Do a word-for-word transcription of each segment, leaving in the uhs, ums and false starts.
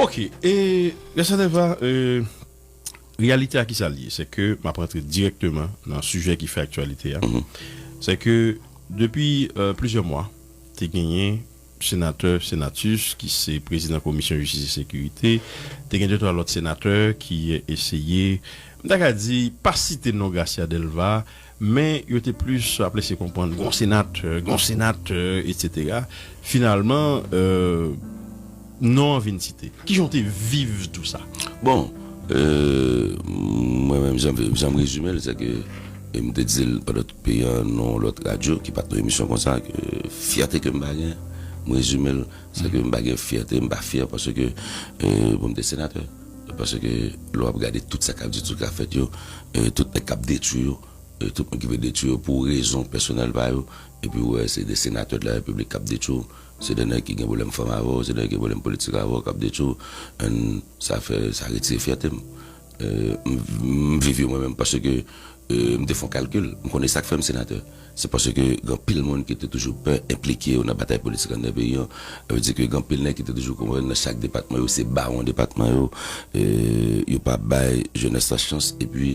Ok, e Gason Delva, e, reyalite a ki sa l ye? Se ke m ap rantre dirèkteman nan sijè ki fè aktyalite a. Se ke depi e, plizyè mwa, te genyen senatè Senatus, ki se prezidan Komisyon Jistis e Sekirite, te gen de twa lòt senatè ki eseye, m ta ka di, pa site non Gracia Delva, men yo te plis ap lese konprann gon senatè, gon senatè, etsetera. Finalman, e, non an vin site. Kijan w te viv tou sa? Bon, e, mwen menm, jan, jan m rezime l, se ke, e, m te di l pandan tout peyi an, nan yon lòt radyo, ki pa t nan emisyon konsa, ke fyète ke m pa gen, m rezime l, se ke m pa gen fyète, m pa fyè, paske, e, bon, m te senatè. Paske, lè w ap gade tout sa k ap di, tout sa k ap fèt yo, e, tout nèg k ap detwi yo, e, tout moun ki vle detwi yo pou rezon pèsonèl pa yo, epi w wè se de senatè de la repiblik k ap detwi w, se de nèg ki gen pwoblèm fanm avè w, se de nèg ki gen pwoblèm politik avè w k ap detwi w, and sa fè, sa retire fyète m. E, m, m viv yo mwen menm paske, e, m te fè yon kalkil, m konnen sa k fè m senatè. Se paske gen anpil moun ki te toujou pè enplike yo nan batay politik anndan peyi an. Sa vle di ke gen anpil nèg ki te toujou konprann nan chak depatman yo, se bawon depatman yo, e, yo pa bay jenès la chans, epi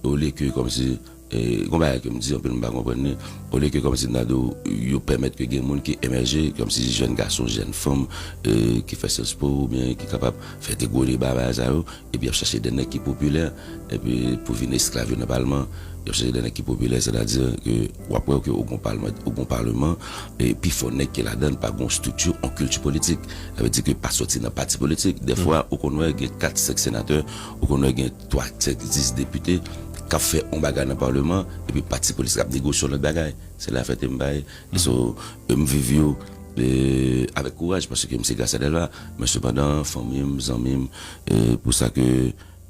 olye ke kòmsi, e, gon bagay ke m di, anpil m pa konprann li, olye ke kòmsi m ta di w, yo pèmèt ke gen moun ki emèje, kòmsi jèn gason, jèn fanm, e, ki fè Sciences Po oubyen ki kapab fè de gwo deba bagay sa yo, epi y ap chache de nèg ki popilè, epi pou vin esklav yo nan palman, y ap chache de nèg ki popilè, sètadi ke w ap wè ke ou gon palman, ou gon palman, e pifò nèg ki ladan l pa gon estrikti, yon kilti politik. Sa vle di ke pa sòti nan pati politik. Dèfwa, ou konn wè gen kat, senk senatè, ou konn wè gen twa, senk, dis depite k ap fè yon bagay nan palman, epi pati politik ap negosye yon lòt bagay. Se la fèt m bay. E so, e m viv yo, e, avèk kouraj, paske m se Gracia Delva. Men sepandan, fanmi m, zanmi m, e, pou sa ke,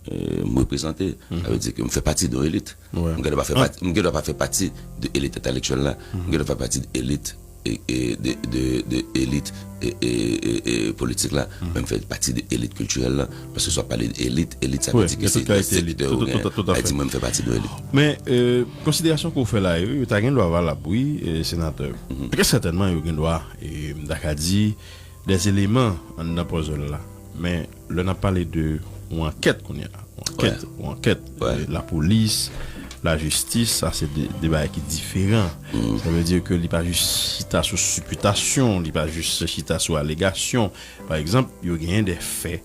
e, m reprezante, sa vle di ke m fè pati de yon elit. M gen dwa pa fè pati, m gen dwa pa fè pati de elit entèlektyèl la. M gen dwa fè pati de elit e, e, de, de, de elit e, e, e, e, politik la, men m fè pati de elit kiltirèl la. Paske si w ap pale de elit, elit sa vle di ke se yon sektè ou gen. Sa vle di mwen m fè pati de yon elit. Men, e, konsiderasyon ke w fè la yo, yo ta gen dwa valab, wi, e, senatè. Trè sètènman, yo gen dwa, e, m ta ka di, dè eleman anndan pòz la. Men, lè n ap pale de yon ankèt kounye a, yon ankèt, yon ankèt, e, lapolis, lajistis, sa se de, de bagay ki diferan. Sa vle di ke li pa jis chita sou sipitasyon, li pa jis chita sou alegasyon. Pa egzanp, yo genyen de fè.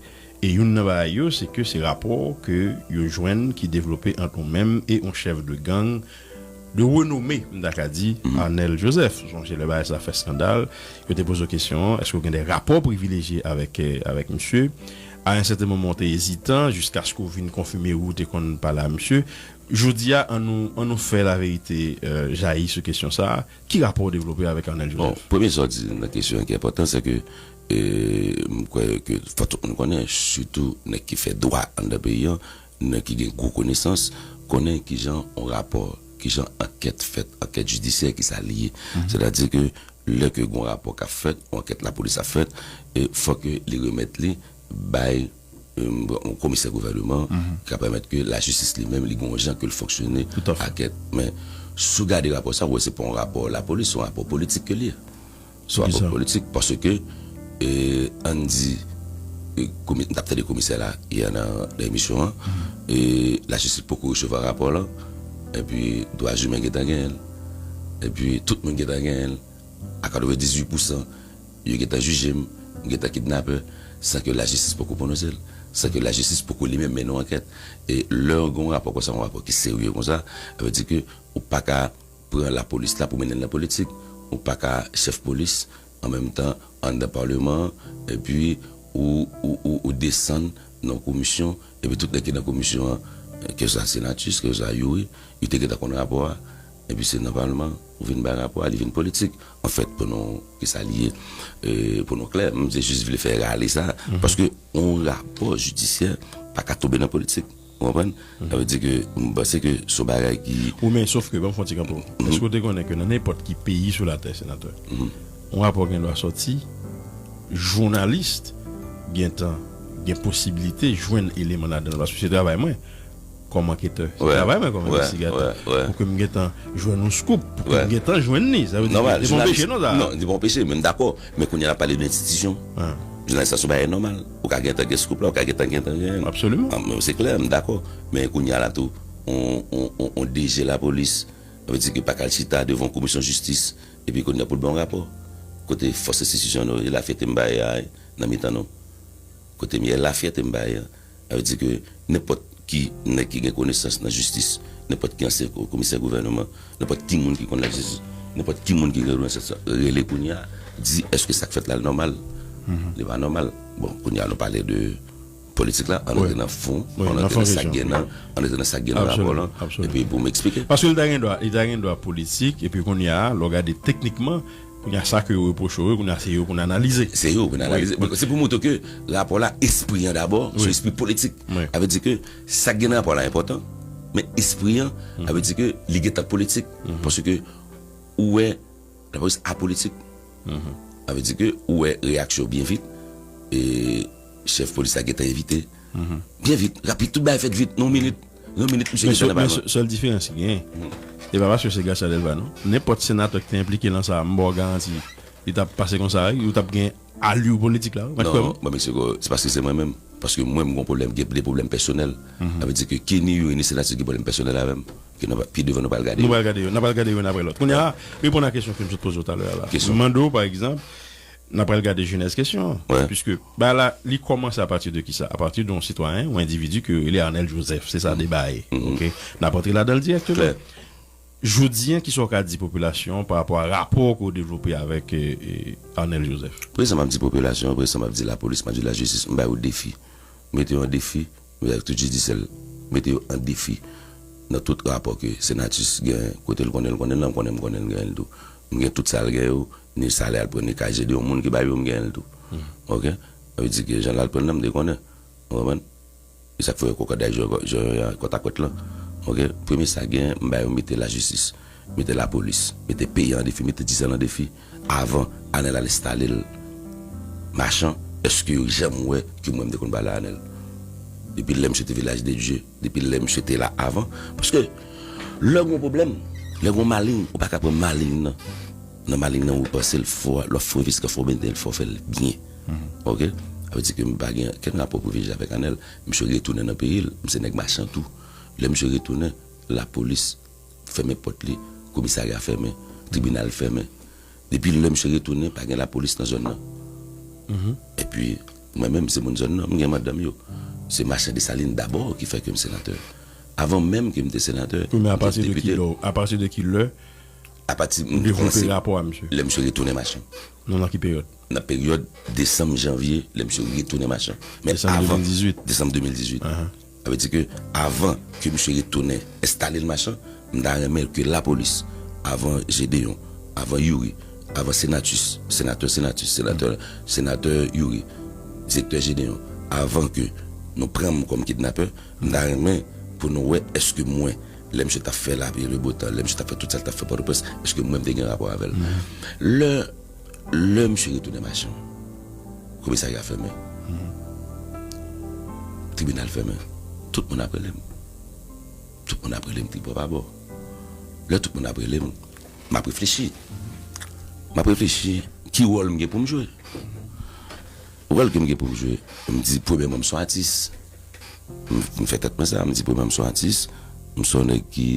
E youn nan bagay yo, se ke se rapò ke yo jwenn ki devlope ant ou menm e yon chèf de gang de renome, m ta ka di, Arnel Joseph. Sonje lè bagay sa fè eskandal, yo te poze w kesyon an, èske w gen de rapò privilejye avèk, e, avèk misye? A yon sèten moman, w te ezitan, jiskaske w vin konfime wi w te konn pale a misye. Jodi a, an nou, an nou fè laverite, e, jayi sou kesyon sa a. Ki rapò w devlope avèk Arnel Joseph? Bon, premye sa w di nan kesyon an ki enpòtan, se ke, e, m kwè ke fò tout moun konnen, sitou nèg ki fè dwa anndan peyi an, nèg ki gen gwo konesans, konnen kijan yon rapò, kijan ankèt fèt, ankèt jidisyè, kisa li ye. Sètadi ke lè ke gon rapò k ap fèt, yon ankèt lapolis ap fèt, e fò ke li remèt li bay, e, yon komisè gouvènman, ki ka pèmèt ke lajistis li menm, li gon jan ke l fonksyone, ankèt. Men, si w gade rapò sa, w wè se pa yon rapò lapolis, se yon rapò politik ke li ye. Sou rapò politik, paske, e, ann di, e, komi-, n t ap tande komisè la yè nan, nan emisyon an, e, lajistis poko resevwa rapò la, epi dwa imen gentan genyen l, epi tout moun gentan genyen l, a katrevendizuit pousan, yo gentan jije m, m gentan kidnapè, san ke lajistis poko pwononse l, san ke lajistis poko li menm mennen yon ankèt. E lè w gen yon rapò konsa, yon rapò ki serye konsa, sa vle di ke ou pa ka pran lapolis la pou mennen l nan politik. Ou pa ka chèf polis, an menm tan, anndan palman an, epi ou, ou, ou, ou desann nan yon komisyon, epi tout nèg ki nan komisyon an, keseswa Senatus, keseswa Youri, yo te gentan konn rapò a, epi se nan palman ou vin bay rapò a, li vin politik. Anfèt, pou nou, kisa li ye, e, pou nou klè, m te jis vle fè rale sa, paske yon rapò jidisyè pa ka tonbe nan politik. Ou konprann? Sa vle di ke m panse ke se yon bagay ki... Wi, men sof ke, ban m fè yon ti kanpe w. Èske w te konnen ke nan nenpòt ki peyi sou latè, senatè, yon rapò gen dwa sòti, jounalis gentan gen posiblite jwenn eleman ladan l, paske se travay mwen kòm anketè, se travay mwen kòm envestigatè, pou ke m gentan jwenn yon scoop, pou ke m gentan jwenn li. Sa vle di ke li pa anpeche non sa. Non, li pa anpeche, men m dakò. Men kounye a n ap pale de enstitisyon. Jounalis la se yon bagay nòmal. Ou ka gentan gen scoop la, ou ka gentan gentan gen. Absoliman. Ah, men se klè, m dakò. Men kounye a la tou, on, on, on, on D G lapolis, sa vle di ke pa ka al chita devan yon komisyon jistis, epi kounye a pou l ba yon rapò. Kote fòs enstitisyonèl yo, e lafyète m bay a, nan mitan nou. Kote m ye, lafyète m bay a. Sa vle di ke nenpòt ki nèg ki gen konesans nan jistis, nenpòt ki ansyen ko-, komisè gouvènman, nenpòt ki moun ki konn lajistis, nenpòt ki moun ki gen konesans, rele kounye a, di èske sa k fèt la l nòmal? Li pa nòmal. Bon, kounye a nou pale de politik la, ann Wi. Antre nan fon, Wi, ann nan antre fon nan sa k kesyon. Gen nan, ann antre nan sa k gen nan rapò Absoliman, lan, absoliman. Epi pou m eksplike. Paske li ta gen dwa, li ta gen dwa politik, epi kounye a, lè w gade teknikman, kounye a sa ke yo repwoche yo, kounye a se yo pou n analize. Se yo pou n analize. Wi, wi. Se pou montre ke rapò la, espri an dabò, se Wi. Espri politik. Wi. Sa vle di ke sa k gen nan rapò la enpòtan, men espri an, sa vle di ke li gentan politik. Paske ou wè, lapolis apolitik. Sa vle di ke ou wè reyaksyon byen vit, e chèf polis la gentan envite. Byen vit, rapid, tout bagay fèt vit, nan yon minit. Nan yon minit, misye Men gentan sèl, nan men palman. Sèl diferans ki genyen, e pa paske se Garcia Delva, non. Nenpòt senatè ki te enplike nan sa, m ba w garanti, li t ap pase konsa, wi, ou t ap gen alur politik la, wi. Mèt kwè m. Non, ban m eksplike w, se paske se mwen menm. Paske mwen, m gon pwoblèm, gen de pwoblèm pèsonèl. Sa vle di ke Kenny Youri ni Senatus gen pwoblèm pèsonèl avè m. Ke nou va, pi devan nou pral gade Nou yo. Pral gade yo, n ap pral gade youn apre lòt. Kounye a, reponn a kesyon ke m sot poze w talè a la. Kesyon. M mande w, pa egzanp, n ap pral gade jenès kesyon an. Wi. Piske, ba la, li kòmanse apati de kisa? Apati de yon sitwayen, yon endividi ke yo rele Arnel Joseph. Se sa deba a ye. Ok? N ap antre ladan l dirèkteman. Klè. Jodi a, kisa w ka di popilasyon an pa rapò a rapò ke w devlope avèk, e, e, Arnel Joseph? Prezan m ap di popilasyon an, prezan m ap di lapolis, m ap di lajistis, m ba yo defi. Mete yo an defi, mete yo ak tout jidisyè l, mete yo an defi. Nan tout rapò ke Senatus gen, kote l konnen, l konnen l, m konnen, m konnen l gen l tou. M gen tout sa l gen yo, ni salè al pran, ni kay Gedeon, moun ki ba yo, m gen l tou. Ok? Sa vle di ke jan l al pran l nan, m te konnen. Ou konprann? E sa k fè yo kokoday jwe, jwe, jwe kòtakwèt lan. Ok? Premye sa gen, m ba yo mete lajistis, mete lapolis, mete peyi an defi, mete dizan an defi. Avan Anèl al enstale l Machan, èske yo janm wè ke mwen m te konn pale a Anèl? Depi lè misye te Vilaj de Dye, depi lè misye te la avan. Paske lè gon pwoblèm, lè gon maleng, ou pa ka pran maleng nan. Nan maleng nan, ou panse l fò, lè w fè yon envestigasyon, fò w mete l, fò w fè l byen. Ok? Sa vle di ke m pa gen okenn rapò privilejye avèk Anèl. Misye retounen nan peyi l. M se nèg Machan tou. Lè misye retounen, lapolis fèmen pòt li, komisarya fèmen, tribinal fèmen. Depi lè misye retounen, pa gen lapolis nan zòn nan. Epi, mwen menm, se moun zòn nan, m gen madanm yo. Se Machan Desalin dabò ki fè ke m senatè. Avan menm ke m te senatè, Wi, men m te apati de ki depite. Lè, apati de ki lè Apati m Devlope kòmanse rapò a misye. Lè misye retounen Machan. Non, nan ki peryòd? Nan peryòd desanm, janvye, lè misye retounen Machan. Men Desanm avan, de mil dizuit. Desanm de mil dizuit. Ahan. Sa vle di ke avan ke misye retounen enstale l Machan, m ta renmen ke lapolis, avan Gedeon, avan Youri, avan Senatus, senatè Senatus, senatè, senatè Youri, direktè Gedeon, avan ke nou pran m kòm kidnapè, m ta renmen pou nou wè èske mwen, lè misye t ap fè lapli lebotan, lè misye t ap fè tout sa l t ap fè Pòtoprens, èske mwen m te gen rapò avè l? Lè, lè misye retounen Machan, komisarya fèmen, tribinal fèmen, tout moun ap rele m. Tout moun ap rele m tripòpabò. Lè tout moun ap rele m, m ap reflechi. M ap reflechi ki wòl m gen pou m jwe. Wòl ke m gen pou m jwe, m di premyèman m se yon atis. M, m fè tèt mwen sa, m di premyèman m se yon atis. M se yon nèg ki,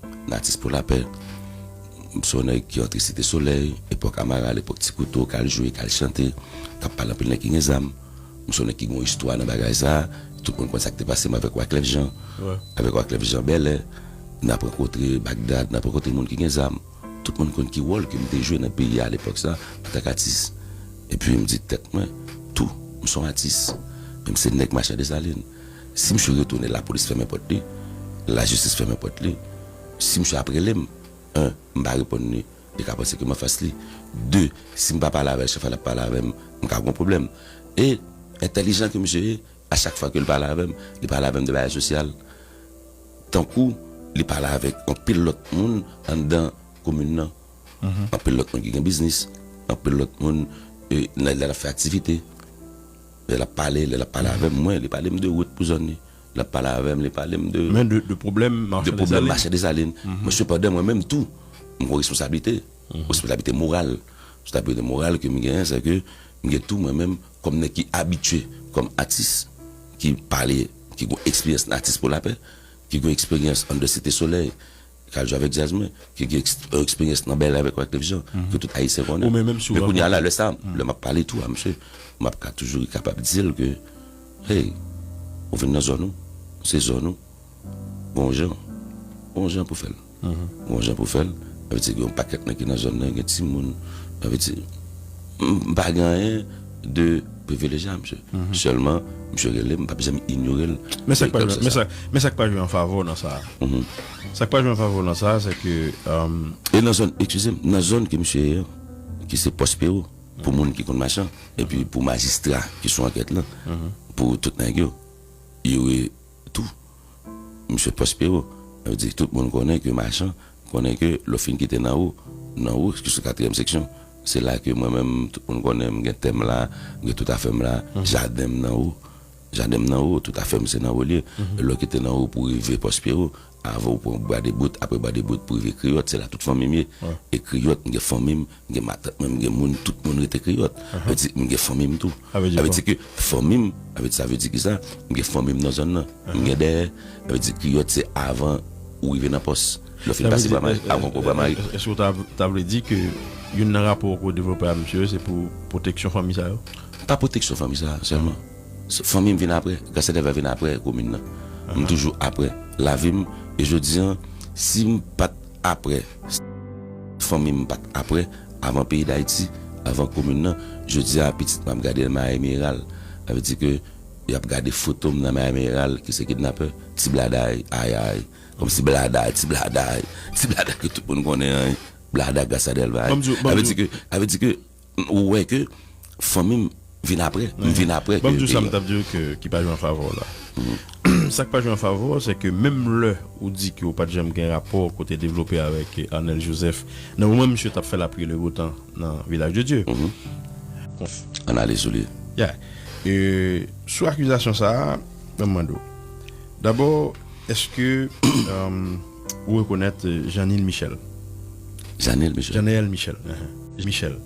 yon atis pou lapè. M se yon nèg ki antre Site Solèy, epòk Amara, epòk Ti Kouto, k al jwe, k al chante, k ap pale anpil nèg ki gen zam. M se yon nèg ki gen yon istwa nan bagay sa. Tout moun konn sa k te pase m avèk Wyclef Jean. Wi. Avèk Wyclef Jean Bèlè, n ap rankontre Bagdad, n ap rankontre moun ki gen zam. Tout moun konn ki wòl ke m te jwe nan peyi a alepòk sa, antank atis. Epi m di tèt mwen, tou, m se yon atis. Men m se nèg Machan Desalin. Si misye retounen, lapolis fèmen pòt li, lajistis fèmen pòt li. Si misye ap rele m, en, m pa reponn li, li ka panse ke m anfas li. De, si m pa pale avè l, chak fwa l ap pale avè m, m ka gon pwoblèm. E, entèlijan ke misye ye, a chak fwa ke l pale avè m, li pale avè m de bagay sosyal. Tankou li pale avèk anpil lòt moun anndan komin nan. Anpil lòt moun ki gen biznis, anpil lòt moun, e, nan, lè l ap fè aktivite. Lè l ap pale, lè l ap pale avè m, mwen, li pale m de wout pou zòn li. Lè l ap pale avè m, li pale m de Men de, de pwoblèm de machann pwoblèm Desalin. Machan Desalin. Men sepandan, mwen menm tou, m gon responsablite. Responsablite moral. Responsablite moral ke m genyen, se ke M gen tou mwen menm, kòm nèg ki abitye, kòm atis, ki pale, ki gon eksperyans nan atis pou lapè, ki gon eksperyans anndan Site Solèy, k al jwe avèk djaz mwen, ki gen eks-, eksperyans nan bèlè avèk Wyclef Jean, ke tout Ayisyen konnen. Ou menm, menm si w... Men kounye a la, lè sa, lè m ap pale tou a misye, m ap ka toujou kapab di l ke, hey, ou vin nan zòn ou, se zòn ou, gon jan, gon jan pou fè l. Gon jan pou fè l. Sa vle di gen yon pakèt nèg ki nan zòn nan, gen timoun. Sa vle di, m pa gen anyen de privilejye a misye. Sèlman, misye rele m, m p ap janm inyore l. Men sa k pa jwe, men sa, men sa k pa jwe an favè w nan sa a. Sa k pa jwe an favè w nan sa a, se ke, um, e nan zòn, eskize m, nan zòn ke misye ye an, ki se Pòspero, pou moun ki konn Machan, epi pou majistra ki sou ankèt lan, pou tout nèg yo, yo re tou. Misye Pòspero, sa vle di tout moun konnen ke Machan, konnen ke lè w fin kite nan ou, nan ou, ki sou katriyèm seksyon, se la ke mwen menm, tout moun konnen m gen tè m la, m gen tout afè m la, jaden m nan ou, jaden m nan ou, tout afè m se nan ou li ye. E lè w kite nan ou pou rive Pòspero, avan w pran Bwa Debout, apre Bwa Debout pou rive Kreyòt, se la tout fanmi m ye. E Kreyòt, m gen fanmi m, m gen matant mwen, m gen moun, tout moun rete Kreyòt. Sa vle di, m gen fanmi m tou. Sa vle di ke fanmi m, sa vle di, sa vle di ki sa? M gen fanmi m nan zòn nan. M gen dèyè. Sa vle di, Kreyòt, se avan ou rive nan pòs. Lè w fin pase Bwa Mari, avan w pran Bwa Mari. Èske w ta, ta vle di ke youn nan rapò ke w devlope a misye, se pou pwoteksyon fanmi sa yo? Pa pwoteksyon fanmi sa sèlman. Se fanmi m vin apre, Gasadèl va vin apre komin nan. M toujou apre lavi m, e jodi an, si m pa t apre, fanmi m pa t apre, avan peyi Dayiti, avan komin nan, jodi a, pitit mwen ap gade nan Miami Herald. Sa vle di ke y ap gade foto m nan Miami Herald, ki se kidnapè, ti bladay, ay, ay. Kòmsi bladay, ti bladay, ti bladay ke tout moun konnen an, bladay Gasadèl bay. Sa vle di ke, sa vle di ke, ou wè ke fanmi m vin apre, m vin apre ke peyi a. Ban m di w sa m t ap di w ke, ki pa jwe an favè w la. Sa k pa jwe an favè w, se ke menm lè ou di ke w pa t janm gen rapò ke w te devlope avèk Arnel Joseph, nan moman misye t ap fè lapli e le bo tan nan Vilaj de Dye. Ann ale sou li. Yeah. E, sou akizasyon sa a, ban m mande w. Dabò, èske, um, ou rekonèt, euh, Jeanil Michel? Jeanil Michel. Jeanil Michel, uh-huh. Michel,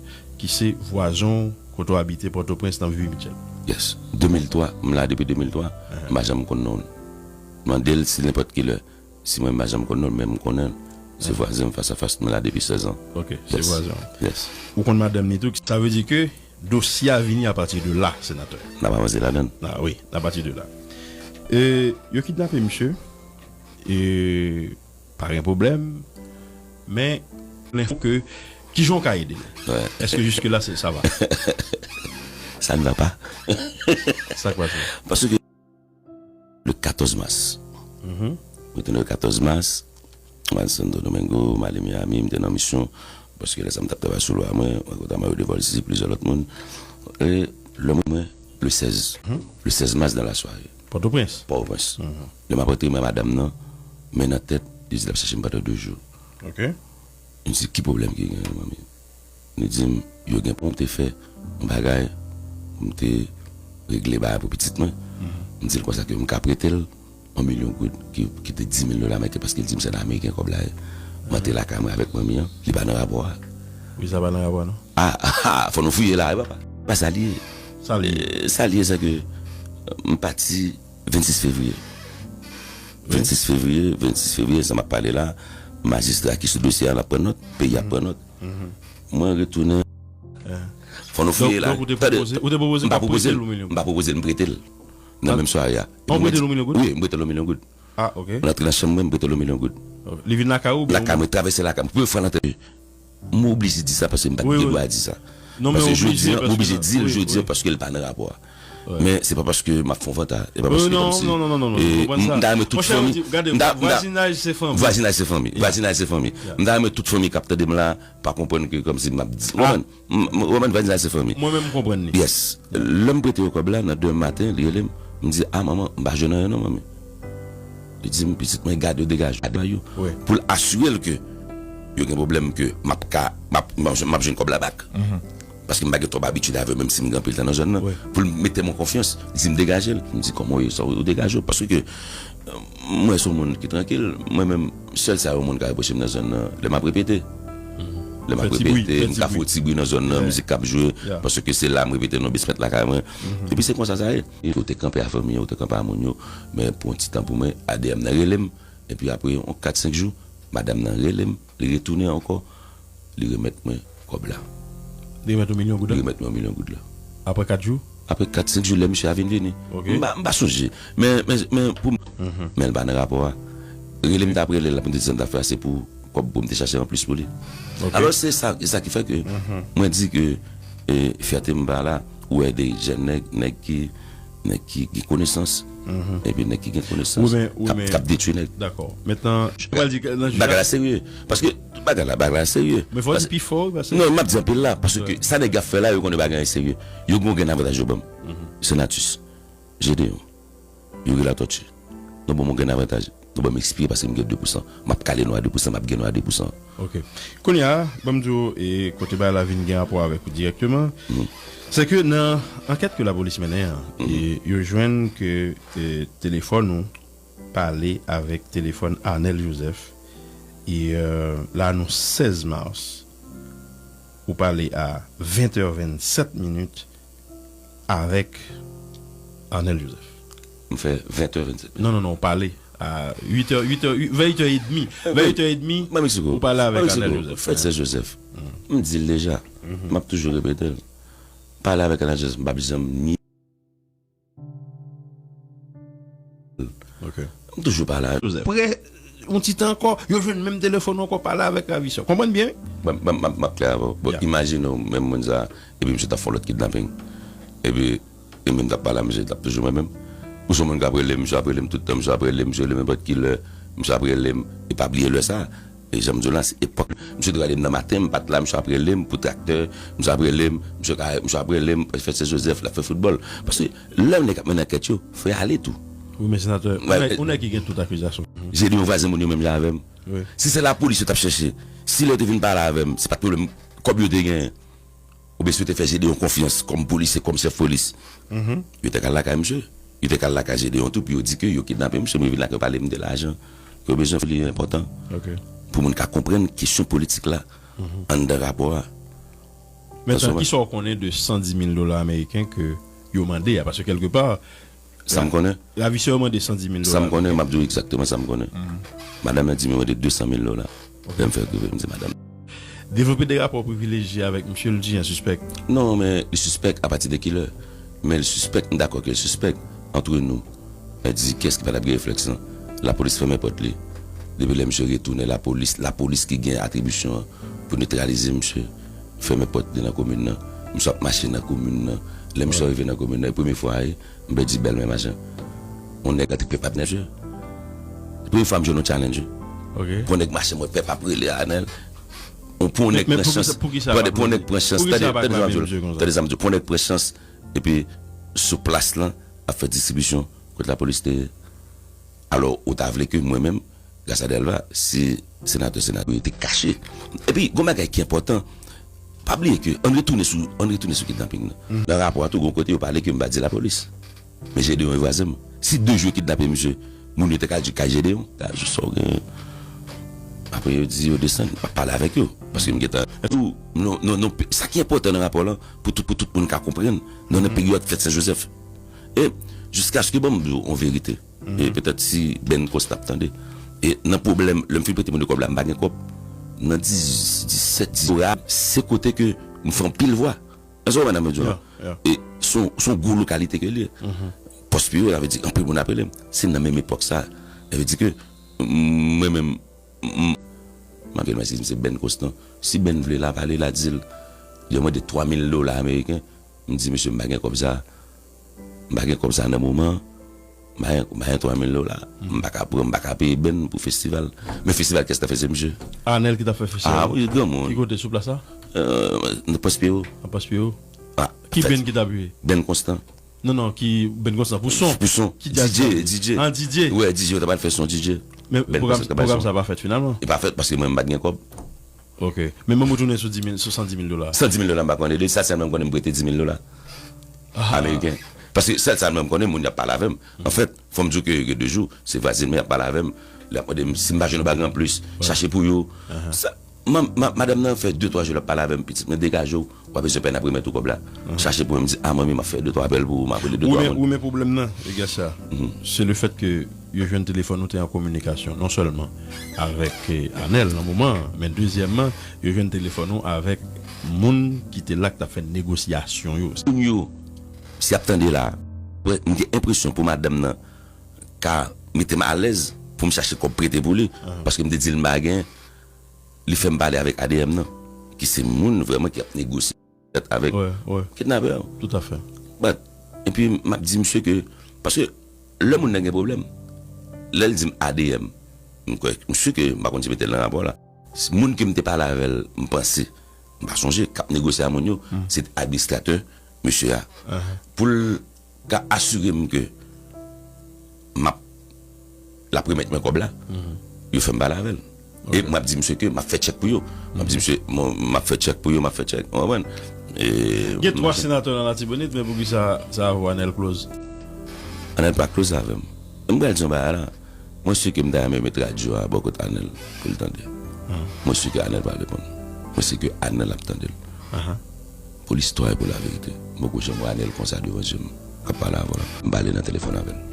ki se vwazen w kote w abite Pòtoprens nan Vivi Mitchell. Yes. De mil twa, m la depi de mil twa, m pa janm konn non l. Mande l si nenpòt ki lè. Si mwen m pa janm konn non l, men m konnen l. Se vwazen m fas a fas, mwen la depi sèz an. Ok, se vwazen w. Yes. Ou konn madanm li tou, sa vle di ke dosye a vini apati de la, senatè. N ap avanse ladan l. Ah wi, apati de la. E, yo kidnape misye. E, pa gen pwoblèm. Men, lenfo ke, kijan w ka ede l? Èske jiske la, se, sa va? Ça ne va pas. Sa k pase? Paske le katòz mas. Mwen te nan le katòz mas, mwen al Santo Domingo, mwen ale Miami, mwen te nan misyon, paske lè sa mwen t ap travay sou lwa mwen, mwen kontre Mario Devolcy, plizyè lòt moun. E lè mwen, mwen, le sèz, le sèz mas dans la soirée. Pòtoprens? Pòtoprens. Lè m ap rantre, mwen madanm nan, men nan tèt, li di l ap chache m pandan de jou. Ok. M di, ki pwoblèm ki genyen, manmi? Li di m, yo gen pou m te fè yon bagay, pou m te regle bagay pou pitit mwen. M di l konsa ke m ka prete l yon milyon goud, ki, ki te dis mil dola ameriken, paske l di m se nan Ameriken kòb la ye. M antre lakay mwen avèk manmi an, li pa nan rapò a. Wi, sa pa nan rapò a, non. Ah, ah, ah, fò nou fouye la, wi, papa. Pa sa li ye. Sa li ye. Euh, sa li ye, se ke m pati vennsis fevriye. Vennsis fevriye, vennsis fevriye, sa m ap pale la, majistra ki sou dosye a, l ap pran nòt, peyi ap pran nòt. Mwen retounen. Fò nou fouye la. Donk, ou te pwopoze, ou te pwopoze, m pa pwopoze l, m pa pwopoze l, m prete l. Nan menm sware a. Ou prete l yon milyon goud? Wi, m prete l yon milyon goud. Ah, ok. Mwen antre nan chanm mwen, m prete l yon milyon goud. Li vin lakay ou? Lakay mwen, travèse lakay mwen. Premye fwa nan tèt. M oblije di sa paske m pa t gen dwa di sa. Paske jodi a, m oblije di l jodi a paske l pa nan rapò a. Men se pa paske m ap fè yon vanta. E pa paske kòmsi. M ta renmen tout fanmi. Vwazinaj se fanmi. Vwazinaj se fanmi. Vwazinaj se fanmi. M ta renmen tout fanmi k ap tande m la pa konprann ke kòmsi m ap di. Ou konprann? M, m, ou konprann, vwazinaj se fanmi. Mwen menm m konprann li. Yes. Lè m prete yo kòb la, nan de maten, li rele m. M di, "Ah, manman, m pa jwenn anyen non, manmi." Li di m, "Pitit mwen, gade yo degaje, gade yo." Pou l asire l ke yo gen pwoblèm ke m ap ka, m ap, m ap, m ap jwenn kòb la back. Paske m pa gen twòp abitid avè yo, menm si m gen anpil tan nan zòn nan. Pou l mete m an konfyans, li di m, "Degaje l." M di, "Kòman w ye sa, ou degaje w?" Paske ke, euh, mwen se yon moun ki trankil, mwen menm, sèl sa yon moun ka repwoche m nan zòn nan, lè m ap repete. Lè m ap repete, m ka fè yon ti bri nan zòn nan, mizik k ap jwe, paske se la m repete nan basement lakay mwen. Epi se konsa sa ye. Ou te kanpe a fanmi an, ou te kanpe a moun yo, men pou yon ti tan pou mwen, A D M nan rele m, epi apre yon kat senk jou, madanm nan rele m, li retounen ankò, li remèt mwen kòb la. Li remèt yon milyon goud la? Li remèt mwen yon milyon goud la. Apre kat jou? Apre kat senk jou, lè misye a vin vini. M pa, m pa sonje. Men, men, men pou m, men l pa nan rapò a. Rele m t ap rele l la pou m te di sa m t ap fè a, se pou kòb pou m te chache anplis pou li. Alò, se sa, se sa ki fè ke mwen di ke, e, fyète m pa la, ou wè de jèn nèg, nèg ki, nèg ki gen konesans, epi nèg ki gen konesans, k ap, k ap detwi nèg. Dakò. Mentnan, bagay la serye. Paske tout bagay la, bagay la serye. Men fò di pi fò, wi, paske non, m ap di anpil la, paske sa nèg yo ap fè la, yo konnen bagay la serye. Yo gen yon grenn avantaj yo ban m. Senatus. Gedeon. Youri Latortue. Nou ban m yon grenn avantaj. Nou ban m espri paske m gen de pousan. M ap kale nou a de pousan, m ap gen nou a de pousan. Ok. Kounye a, ban m di w, e, kote bagay la vin gen rapò avèk ou dirèkteman, se ke nan ankèt ke lapolis mennen an, e, yo jwenn ke, e, telefòn ou pale avèk telefòn Arnel Joseph, e, e, la nou sèz mas, ou pale a ven tè vennsèt minit avèk Arnel Joseph. M fè ven tè vennsèt minit. Non, non, non, ou pale a uit è, uit è, vè uit è edmi. Vè uit è edmi, ou pale avèk Arnel Joseph. Fèt sèz Joseph. M di l deja. M ap toujou repete l. Pale avèk Arnel Joseph, m p ap janm ni Ok. M toujou pale avè l. Prè yon ti tan ankò, yo jwenn menm telefòn ankò, pale avèk ravisè. Konprann byen, wi? Mwen, mwen, mwen, m ap klè avè w. Bon, imajine w, menm moun sa, epi misye t ap fè yon lòt kidnaping. Epi, e menm t ap pale a misye, t ap toujou mwen menm. Ou se yon moun k ap rele m, misye ap rele m tout tan, misye ap rele m, misye rele m nenpòt ki lè, misye ap rele m, e pa bliye lè sa. E jan m di w la, se epòk. Misye te rele m nan maten, m pa t la, misye ap rele m pou traktè, misye ap rele m, misye ka, misye ap rele m, fèt Sen Jozèf, l ap fè foutbòl. Paske lè yon nèg ap mennen ankèt yo, fò y ale tou. Wi, men senatè, yon nèg, yon nèg ki gen tout akizasyon. Gedeon vwazen moun yo menm jan avè m. Si se lapolis yo t ap chèche, si lè yo te vin pale avè m, se pa t pwoblèm kòb yo te genyen. Oubyen si yo te fè Gedeon konfyans kòm polisye, kòm chèf polis, yo te ka al lakay misye. Yo te ka al lakay Gedeon tou pou yo di ke yo kidnape misye, men yo vin lakay yo pale m de lajan ke yo bezwen, li enpòtan pou moun ka konprann kesyon politik la anndan rapò a. Mentnan, kisa w konnen de san di mil dola ameriken ke yo mande a? Paske kèlkepa, Sa m konnen. Ravisè yo mande san di mil dola. Sa m konnen, m ap di w egzakteman sa m konnen. Madanm nan di m yo mande de san mil dola. Lè m fè rive, m di madanm. Devlope de rapò privilejye avèk misye, l di an sispèk. Non, men li sispèk apati de kilè? Men li sispèk, m dakò ke l sispèk, antre nou. Mwen di, kiyès ki pa t ap gen reflèks lan? Lapolis fèmen pòt li. Depi lè misye retounen, lapolis, lapolis ki gen atribisyon an pou netralize misye, fèmen pòt li nan komin nan. Misye ap mache nan komin nan. Lè misye rive nan komin nan, e premye fwa a, M pèdi bèl men machan. Yon nèg antre pèp ap nèg, premye fwa m jwenn yon challenge. Pou yon nèg mache, mwen pèp ap rele Anèl. Pou yon nèg pran chans, pou yon nèg pran chans, tande, tande sa m di w, tande sa m di w, pou yon nèg pran chans, epi sou plas lan, ap fè distribisyon, kote lapolis te ye. Alò, ou ta vle ke mwen menm, Gras a Delva, si senatè, senatè yo te kache. Epi, gon bagay ki enpòtan, pa bliye ke, ann retounen sou, ann retounen sou kidnaping nan. Nan rapò a tou, gon kote yo pale ke m pa di lapolis. Men Gedeon e vwazen m. Si de jou yo kidnape misye, moun yo te ka di kay Gedeon, ta jis sa w gen. Apre yo di yo desann, m ap pale avèk yo. Paske m gentan. Tou, non, non, non, sa ki enpòtan nan rapò lan, pou tout, pou tout moun ka konprann, nou nan peryòd fèt Sen Jozèf. E, jiskaske, ban m di w yon verite. E petèt si Ben Constant ap tande. E nan pwoblèm, lè m fin prete moun yo kòb la, m pa gen kòb. Nan dis, disèt, dis, se kote ke m fè anpil vwa. Èske w konprann sa m di w la? E se yon, se yon gwo lokalite ke l ye. Pòs Piwo, sa vle di anpil moun ap rele m. Se nan menm epòk sa. Sa vle di ke mwen menm, m, m, m ap vin mwen si m se Ben Constant. Si Ben vle la pale, la di l, li mande twa mil dola ameriken. M di, mesye, m pa gen kòb sa. M pa gen kòb sa nan moman an. M pa gen, m pa gen twa mil dola. M pa ka pran, m pa ka peye Ben pou festival. Men festival kiyès t ap fè? Se misye. Anèl ki t ap fè festival? Ah wi, granmoun. Ki kote, sou plas la? Euh, nan Pòs Piwo. Nan Pòs Piwo? Ah, ki Ben ki t ap jwe? Ben Constant. Non, non, ki Ben Constant? Pou son? Pou son. Ki djaz? D J, D J. Ah, D J. Wè, D J, yo t ap al fè son D J. Men pwogram, pwogram sa pa fèt finalman? E pa fèt paske mwen, m pa t gen kòb. Ok. Men menm ou tounen sou dis mil, sou san dis mil dola. San dis mil dola, m pa konnen de sa, sèlman m konnen m prete dis mil dola ameriken. Paske sèl sa mwen m konnen, moun y ap pale avè m. Anfèt, fò m di w ke gen de jou, se vwazen mwen y ap pale avè m. Lè y ap mande m si m pa jwenn yon bagay anplis, chache pou yo. Sa, Man, ma, madanm nan fè de twa jou l ap pale avè m, pitit mwen degaje w, w ap bezwen pèn ap remèt ou kòb la. Chache pou mwen, m di, a manmi, m ap fè de twa apèl pou ou, m ap rele de twa moun. Ou men pwoblèm nan, e gad sa. Se le fèt ke yo jwenn telefòn ou te an kominikasyon, non sèlman avèk eh, Anèl nan moman an, men dezyèmman, yo jwenn telefòn ou avèk moun ki te la k t ap fè negosyasyon yo. Moun yo, si y ap tande la, m gen enpresyon pou madanm nan ka mete m alèz pou m chache kòb prete pou li, paske m te di l m pa gen, li fè m pale avèk A D M nan, ki se moun vrèman ki ap negosye avèk kidnapè yo. Tout à fait. But, epi m ap di misye ke, paske lè moun nan gen pwoblèm, lè l di m A D M, m kwè, misye ke m pa konn si mete l nan rapò la. Moun ke m te pale avè l, m panse, m pa sonje, k ap negosye a moun yo, se te administratè mesye a. Pou l ka asire m ke m ap, l ap remèt mwen kòb la, yo fè m pale avè l. E m ap di misye ke m ap fè tchèk pou yo. M ap di misye, bon, m ap fè tchèk pou yo, m ap fè tchèk. Ou konprann? E, gen twa senatè nan Latibonit, men poukisa sa avè w Anèl close? Anèl pa close avè m. M pral di yon bagay la. Mwen si ke m ta renmen met radyo a bò kot Anèl pou l tande. Mwen si ke Anèl pa reponn. Mwen si ke Anèl ap tande l. Pou listwa e pou laverite. M poko janm wè Anèl konsa devan je m k ap pale avè w la. M pale nan telefòn avè l.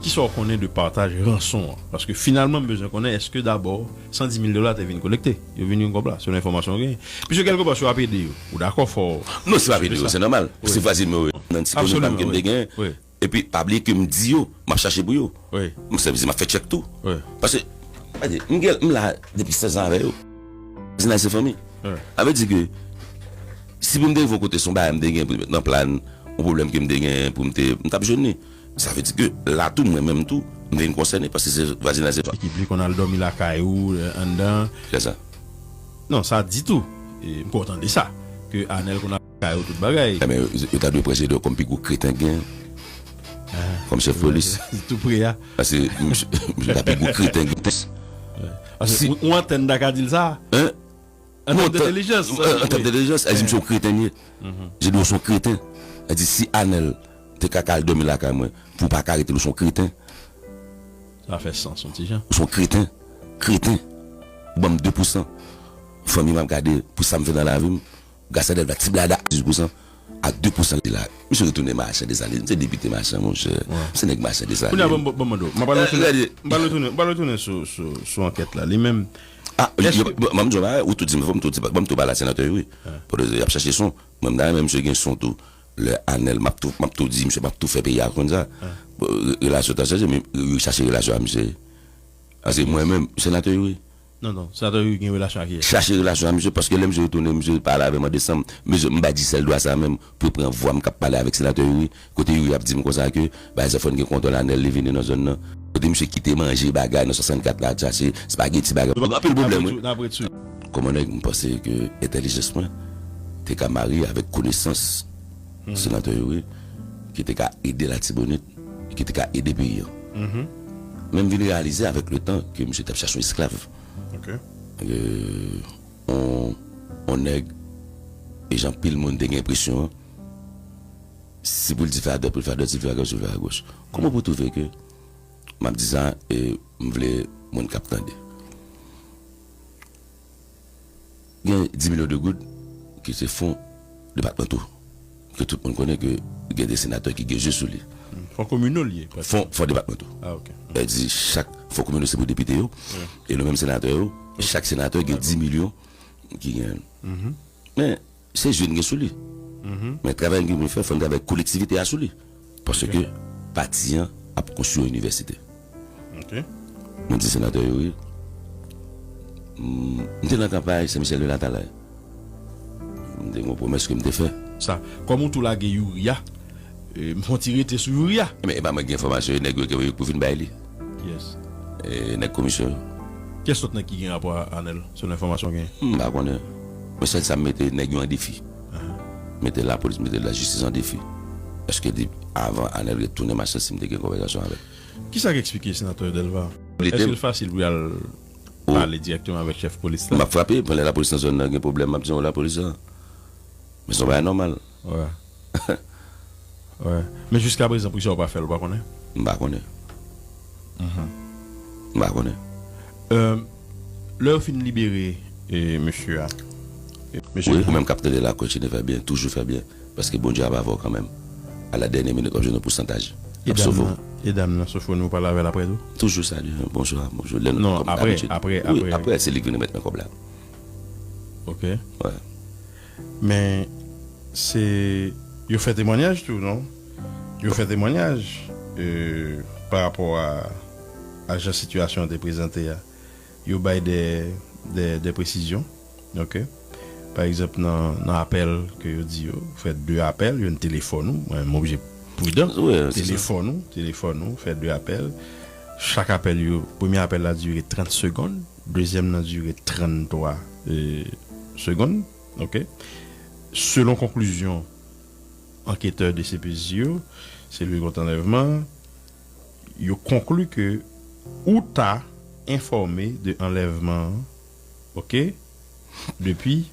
Kisa w konnen de pataj ranson an? Paske finalman m bezwen konnen èske dabò san di mil dola te vin kolekte? Yo vin yon kòb la, selon enfòmasyon w genyen. Piske kèlkepwa si w ap ede yo, ou dakò fò w. Non, si w ap ede yo, se nòmal. Se vwazin mwen yo. Nan ti konnen pa m ke m te genyen. Epi pa bliye ke m di yo, m ap chache pou yo. M se, m ap fè tchèk tou. Paske, gade, m gen, m la depi sèz an avè yo. Vwazinaj se fanmi. Sa vle di ke si pou m te rive yon kote se yon bagay m te gen pou m met nan plan, yon pwoblèm ke m te gen pou m te, m t ap jwenn li. Sa vle di ke la tou, mwen menm tou, m te vin konsène paske se vwazinaj se fanmi. Ekip li konn al dòmi lakay ou, eh, anndan. Se sa. Non, sa ditou. E, m kontan de sa. Ke Anèl konn al kay ou tout bagay. Enben, yo, yo ta dwe pran Jedor kòm pi gwo kreten k gen. Kòm chèf polis. Tou pre a. Paske misye, misye ta pi gwo kreten k gen. Paske si ou, ou antèn ta ka di l sa. Hein? An tèm de entèlijans, an tèm de entèlijans, misye yon kreten ye. Jedor se yon kreten. Sa di si Anèl te ka al dòmi lakay mwen, pou w pa ka rete l, ou se yon kreten. Sa fè sans, yon ti jan. Ou se yon kreten. Kreten. Ou ban m de pousan. Fanmi m ap gade pou sa m fè nan lavi m. Gasadèl va ti blada a dis pousan. A de pousan li la. Misye retounen machann de sali. Misye depite machann, monchè. Misye nèg machann de sali. Kounye a, ban m, ban m mande w. M pral retounen, m pral retounen, m pral retounen sou, sou, sou ankèt la. Li menm. Ah, yo, yo, ban m di w bagay, ou tou di m, fò m tou di, ban m tou pale a senatè Youri. Pou y ap chache son. Mwen, m ta renmen misye gen son tou. Lè Anèl, m ap tou, m ap tou di misye, m ap tou fè peyi a konn sa. Bon, re-, relasyon ta chanje, men yo chache relasyon a misye. Paske mwen menm, senatè Youri. Non, non, senatè Youri gen relasyon ak kiyès? Chache relasyon a misye, paske lè misye retounen, misye pale avè m an desanm, misye, m bay Djisèl dwa sa menm, pou l pran vwa m k ap pale avèk senatè Youri, kote Youri ap di m konsa ke, bay sa fò n gen kontwòl Anèl, li vini nan zòn nan. Kote misye kite manje, bagay, nan swasannkat la, chache, spageti, bagay. Anpil pwoblèm, wi. Kòman nèg m panse ke entèlijans mwen te ka marye avèk konesans senatè Youri, ki te ka ede Latibonit, ki te ka ede peyi an. Men m vin reyalize avèk le tan ke misye t ap chache yon esklav. Ok. Euh, on, on nèg, e jan pil moun te gen enpresyon an, si pou l di fè adwat, pou l fè adwat, si l fè agoch, pou l fè agoch. Kòman pou w twouve ke, m ap di sa, e m vle moun k ap tande. Gen dis milyon de goud ki se fon depatmanto, ke tout moun konnen ke gen de senatè ki gen je sou li. Fon kominal li ye, pa fon, fon depatmanto. Ah, ok. Sa di chak fon kominal se pou depite yo, e nou menm senatè yo, chak senatè gen dis milyon ki gen. Men, se je n gen sou li. Men travay n gen pou n fè, fò n travay kolektivite a sou li. Paske pati an ap konstwi yon inivèsite. Ok. Mwen di senatè Youri, m, m te nan kanpay Sen Michèl de Latalay. M te gen yon pwomès ke m te fè. Sa, kòm ou tou lage Youri a, e, m fon ti rete sou Youri a. Men e pa mwen ki gen enfòmasyon yo, nèg yo ki voye pou vin bay li. Yes. E, nèg komisyon yo. Kiyès lòt nèg ki gen rapò a Anèl, selon enfòmasyon w genyen? M pa konnen. Men sèl sa m mete nèg yo an defi. Mete lapolis, mete lajistis an defi. Èske depi avan Anèl retounen machin, si m te gen konvèsasyon avè l? Kisa k eksplike senatè Delva? Èske l fasil pou y al pale dirèkteman avèk chèf polis la? M ap frape, pandan lapolis nan zòn nan gen pwoblèm, m ap di yon lapolis la. Men se yon bagay nòmal. Wè. Wè. Men jiska prezan, poukisa yo pa fè l, ou pa konnen? M pa konnen. M pa konnen. Euh, lè yo fin libere E mesye a. Mesye Wi, ou menm k ap tande la, kontinye fè byen, toujou fè byen. Paske Bondye ap avè w kanmenm. A la dènyè minit, w ap jwenn yon pousantaj. L ap sove w. E dam nan, Sofoni, ou pale avè l apre tou? Toujou salye, bonjou, bonjou. Lè nou Non, apre, apre, apre. Wi, apre, se li k vin remèt mwen kòb la. Ok. Wè. Men, se, yo fè temwanyaj tou, non? Yo fè temwanyaj, e, pa rapò a, a jan sitiyasyon an te prezante a. Yo bay de, de, de presizyon, ok? Pa egzanp, nan, nan apèl ke yo di yo, fè de apèl, youn telefòn ou, mwen, m oblije pridan. Wi, se sa. Telefòn ou, telefòn ou, fè de apèl. Chak apèl yo, premye apèl la dire trant segonn, dezyèm nan dire tranntwa, e, segonn, ok? Selon konklizyon anketè D C P J yo, seli kont anlèvman, yo konkli ke ou ta enfòme de anlèvman an, ok, depi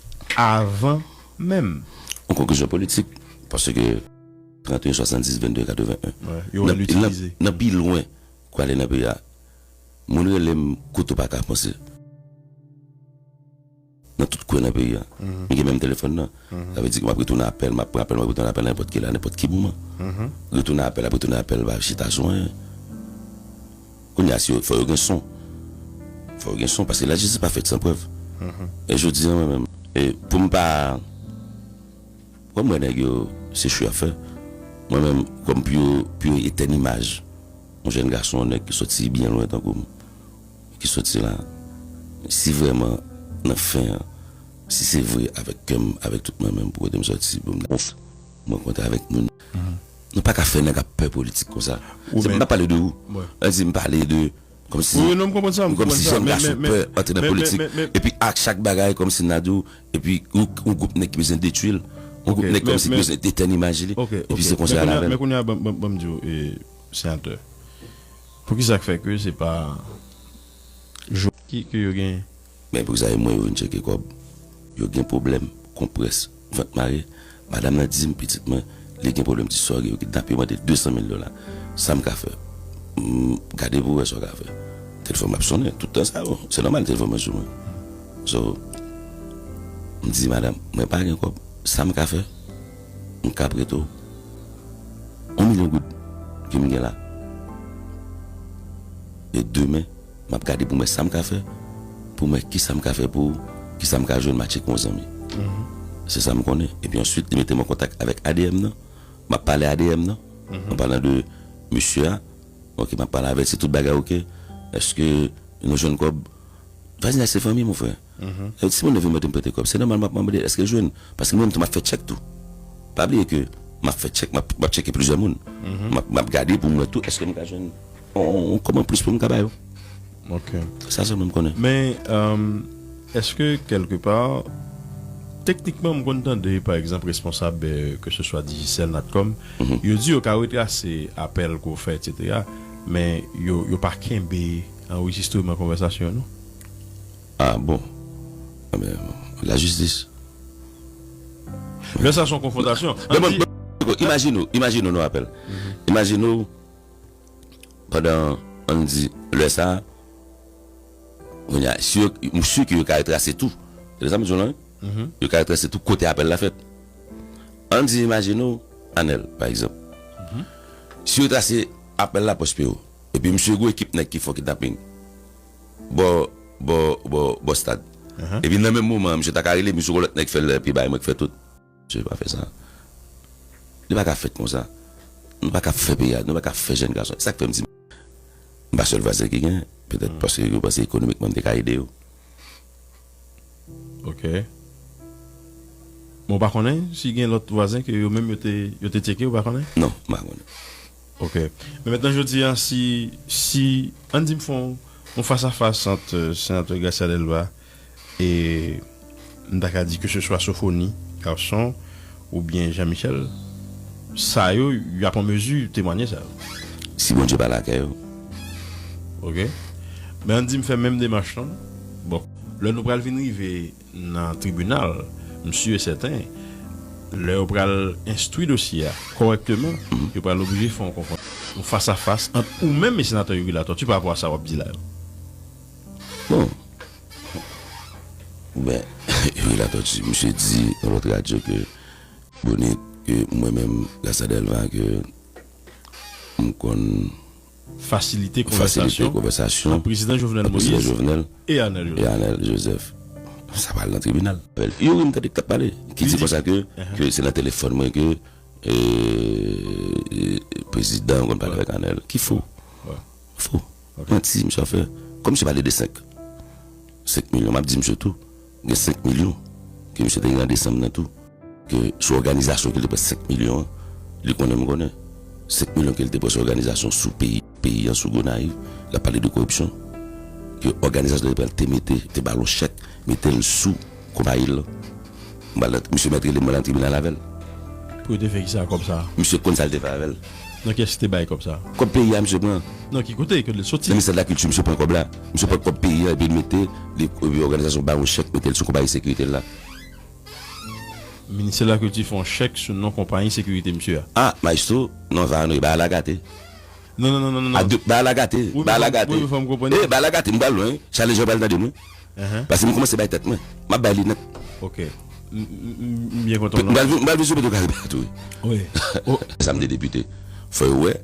avan menm. Yon konklizyon politik, paske trant e en swasanndis vennde katreven en. Wè, yo wè l itilize. Nan, nan, nan pi lwen, kwa ale nan peyi a, moun rele m kote w pa ka panse. Nan tout kwen nan peyi a. M gen menm telefòn nan. Sa vle di ke m ap retounen apèl, m ap pran apèl, m ap retounen apèl nan nenpòt ki lè, nenpòt ki moman. Retounen apèl, ap retounen apèl, pa chita sou anyen. Kounye a, si yo, fò yo gen son. Fò yo gen son, paske lajistis pa fèt san prèv. E jodi a, mwen menm, e pou m pa, kòm mwen nèg yo, se cho y ap fè. Mwen menm, kòm pou yo, pou yo etèn imaj yon jèn gason, yon nèg ki soti byen lwen tankou m, ki soti la, si vrèman, nan fen an, si se vre avèk kè m, avèk tout mwen menm, pou kote m soti, pou m konf, m rankontre avèk moun. Nou pa ka fè nèg ap pè politik konsa. M pa pale de ou. Ann di m pale de, kòmsi, kòmsi jèn gason pè antre nan politik. Epi ak chak bagay, kòmsi n a di w, epi yon, yon gwoup nèg ki bezwen detwi l, yon gwoup nèg kòmsi ki bezwen etèn imaj li, epi se konsa y al avè l. Men kounye a, ban m di w, e, senatè, poukisa k fè ke se pa Ki, ki yo genyen? Men pou sa, mwen yo vin tcheke kòb. Yo gen pwoblèm, konprès, vant mare. Madanm nan di m, pitit mwen, li gen pwoblèm ti sòg, yo kidnape, yo mande de san mil dola. Sa m ka fè? M gade pou wè sa w ka fè. Telefòn m ap sonnen, tout tan sa yo. Se nòmal, telefòn mwen sou mwen. So, m di madanm, mwen pa gen kòb. Sa m ka fè? M ka prete w yon milyon goud ke m gen la. E demen, m ap gade pou m wè sa m ka fè, pou m wè kisa m ka fè pou ou, kisa m ka jwenn matche kon zanmi. Se sa m konnen. Epi answit, li mete m an kontak avèk A D M nan. M ap pale A D M nan, an palan de mesye a. Ok, m ap pale avè l, si tout bagay ok. Èske nou jwenn kòb? Vwazinaj se fanmi, mon frè. E si moun nan vin mande m prete kòb, se nòmal m ap mande èske l jwenn. Paske mwen menm tou, m ap fè tchèk tou. Pa bliye ke m ap fè tchèk, m ap, m ap tcheke plizyè moun. M ap, m ap gade pou m wè tou èske m ka jwenn yon, yon kòb anplis pou m ka ba yo. Ok. Sa sèlman m konnen. Men, èm, èske kèlkepa, teknikman, m konn tande, pa egzanp, responsab, e, ke se swa Digicel, Natcom, yo di yo ka retrase apèl ke w fè, etsetera, men yo, yo pa kenbe anrejistreman konvèsasyon yo, non? Ah, bon. Enben, lajistis. Lè sa se yon konfwontasyon. Men bon, bon, imajine w, imajine w nou apèl. Imajine w, pandan, ann di, lè sa, kounye a, si yo, m si ke yo ka retrase tou. Se sa m di w lan, wi. Yo ka retrase tou kote apèl la fèt. Ann di, imajine w, Anèl, pa egzanp. Si yo retrase apèl la, pòs P O. Epi misye gwo ekip nèg ki fè kidnaping. Bò, bò, bò, bò stad. Epi nan menm moman an, misye ta ka rele, misye gwo lòt nèg fè l, epi bay mwen k fè tout. Misye pa fè sa. Li pa ka fèt konsa. Nou pa ka fè peyi a, nou pa ka fè jèn gason. Sa k fè m di, m pa sèl vwazen ki gen, petèt paske yo panse ekonomikman m te ka ede yo. Ok. Men w pa konnen si gen lòt vwazen ke yo menm yo te, yo te tcheke, w pa konnen? Non, m pa konnen. Ok. Men mentnan, jodi a, si, si, ann di m fè yon, yon fas a fas ant, euh, senatè Gracia Delva e, m ta ka di, ke se swa Sofoni, gason, oubyen Jean Michel, sa yo, y ap an mezi temwanye sa yo. Si Bondye pale ak yo. Ok. Men ann di m fè menm demach lan. Bon, lè nou pral vin rive nan tribinal, m si e sèten, lè yo pral enstwi dosye a kòrèkteman, yo pral oblije fè yon konfwon-, yon fas a fas ant ou menm e senatè Youri Latortue pa rapò a sa w ap di la yo. Bon. Ben, Youri Latortue, misye di nan lòt radyo ke Bonit, ke mwen menm, Gassa Delva, ke m konn fasilite fasilite konvèsasyon konvèsasyon ant prezidan Jovenel ant prezidan Moïse Jovenel e Arnel e Joseph. Arnel Joseph. Sa pral nan tribinal. Youri, m tande k t ap pale, ki Li di di konsa ke, Ahan. ke se nan telefòn mwen ke, e, e, prezidan konn pale Wè. avèk Arnel. Ki fo. Wè. Fo. Ok. Manti, misye ap fè. Kòm misye pale de senk, senk milyon, m ap di misye tou, gen senk milyon ke misye te gen an desanm nan tou. Ke sou òganizasyon ke li te pran senk milyon an, li konnen m konnen. Senk milyon ke li te pran sou òganizasyon sou peyi, peyi an, sou Gonayiv, l ap pale de koripsyon. Ke òganizasyon li te pran, te mete, te ba l yon chèk, mete l sou konpayi l lan. M pral nan, misye mèt rele mwen nan tribinal avè l. Pou yo te fè kisa ak kòb sa a? Misye konn sa l te fè avè l. Nan kiyès ki te bay kòb sa a? Kòb peyi a, misye pran. Nan ki kote ke l soti? Nan ministè de la kilti, misye pran kòb la. Misye pran kòb peyi a, epi l mete, li, epi òganizasyon ba yon chèk, mete l sou konpayi sekirite l la. Ministè de la kilti fè yon chèk sou non konpayi sekirite misye a. Ah, maestro, non, va, non, e ba la gate. Non, non, non, non, non. A de, ba la gate, Wi, ba men la fò m, gate. wi, men fò m konprann. Eh, ba la gate, m pral lwen, wi. Chale Jean pral tande m, wi. Ahan. Paske m kòmanse bay tèt mwen. M ap bay li nèt. Ok. M, m, m, m byen kontan, M non. pral vin, m pral vin sou Petro Caribe a tou, wi. Wi. Oh. Sa m te depite. Fò yo wè,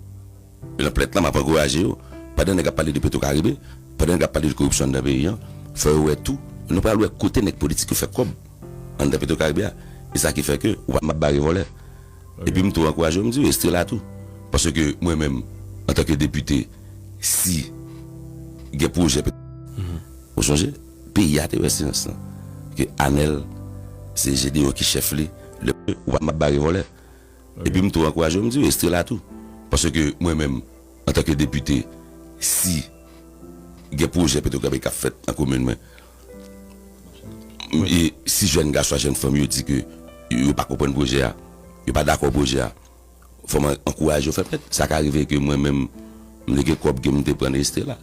nan plent lan, m ap ankouraje yo. Pandan nèg ap pale de Petro Caribe, pandan nèg ap pale de koripsyon anndan peyi an, fò yo wè tou, nou pral wè kote nèg politik yo fè kòb anndan Petro Caribe a. E sa ki fè ke w ap, m ap bare vòlè. Ok. Epi m tou ankouraje yo, m di yo, Estrela tou. Paske mwen menm, antanke depite, si gen pwojè, Mhm. ou sonje, peyi a te wè seyans lan. Ke Anèl, se Jedeyon ki chèf li, lè w ap, m ap bare vòlè. Ok. Epi m tou ankouraje yo, m di yo, Estrela tou. Paske mwen menm, antanke depite, si gen pwojè Petro Caribe k ap fèt nan komin mwen, e si jèn gason ak jèn fanm yo di ke yo pa konprann pwojè a, yo pa dakò pwojè a, fò m ankouraje yo fè plent. Sa ka rive ke mwen menm, m te gen kòb ke m te pran nan Estrela.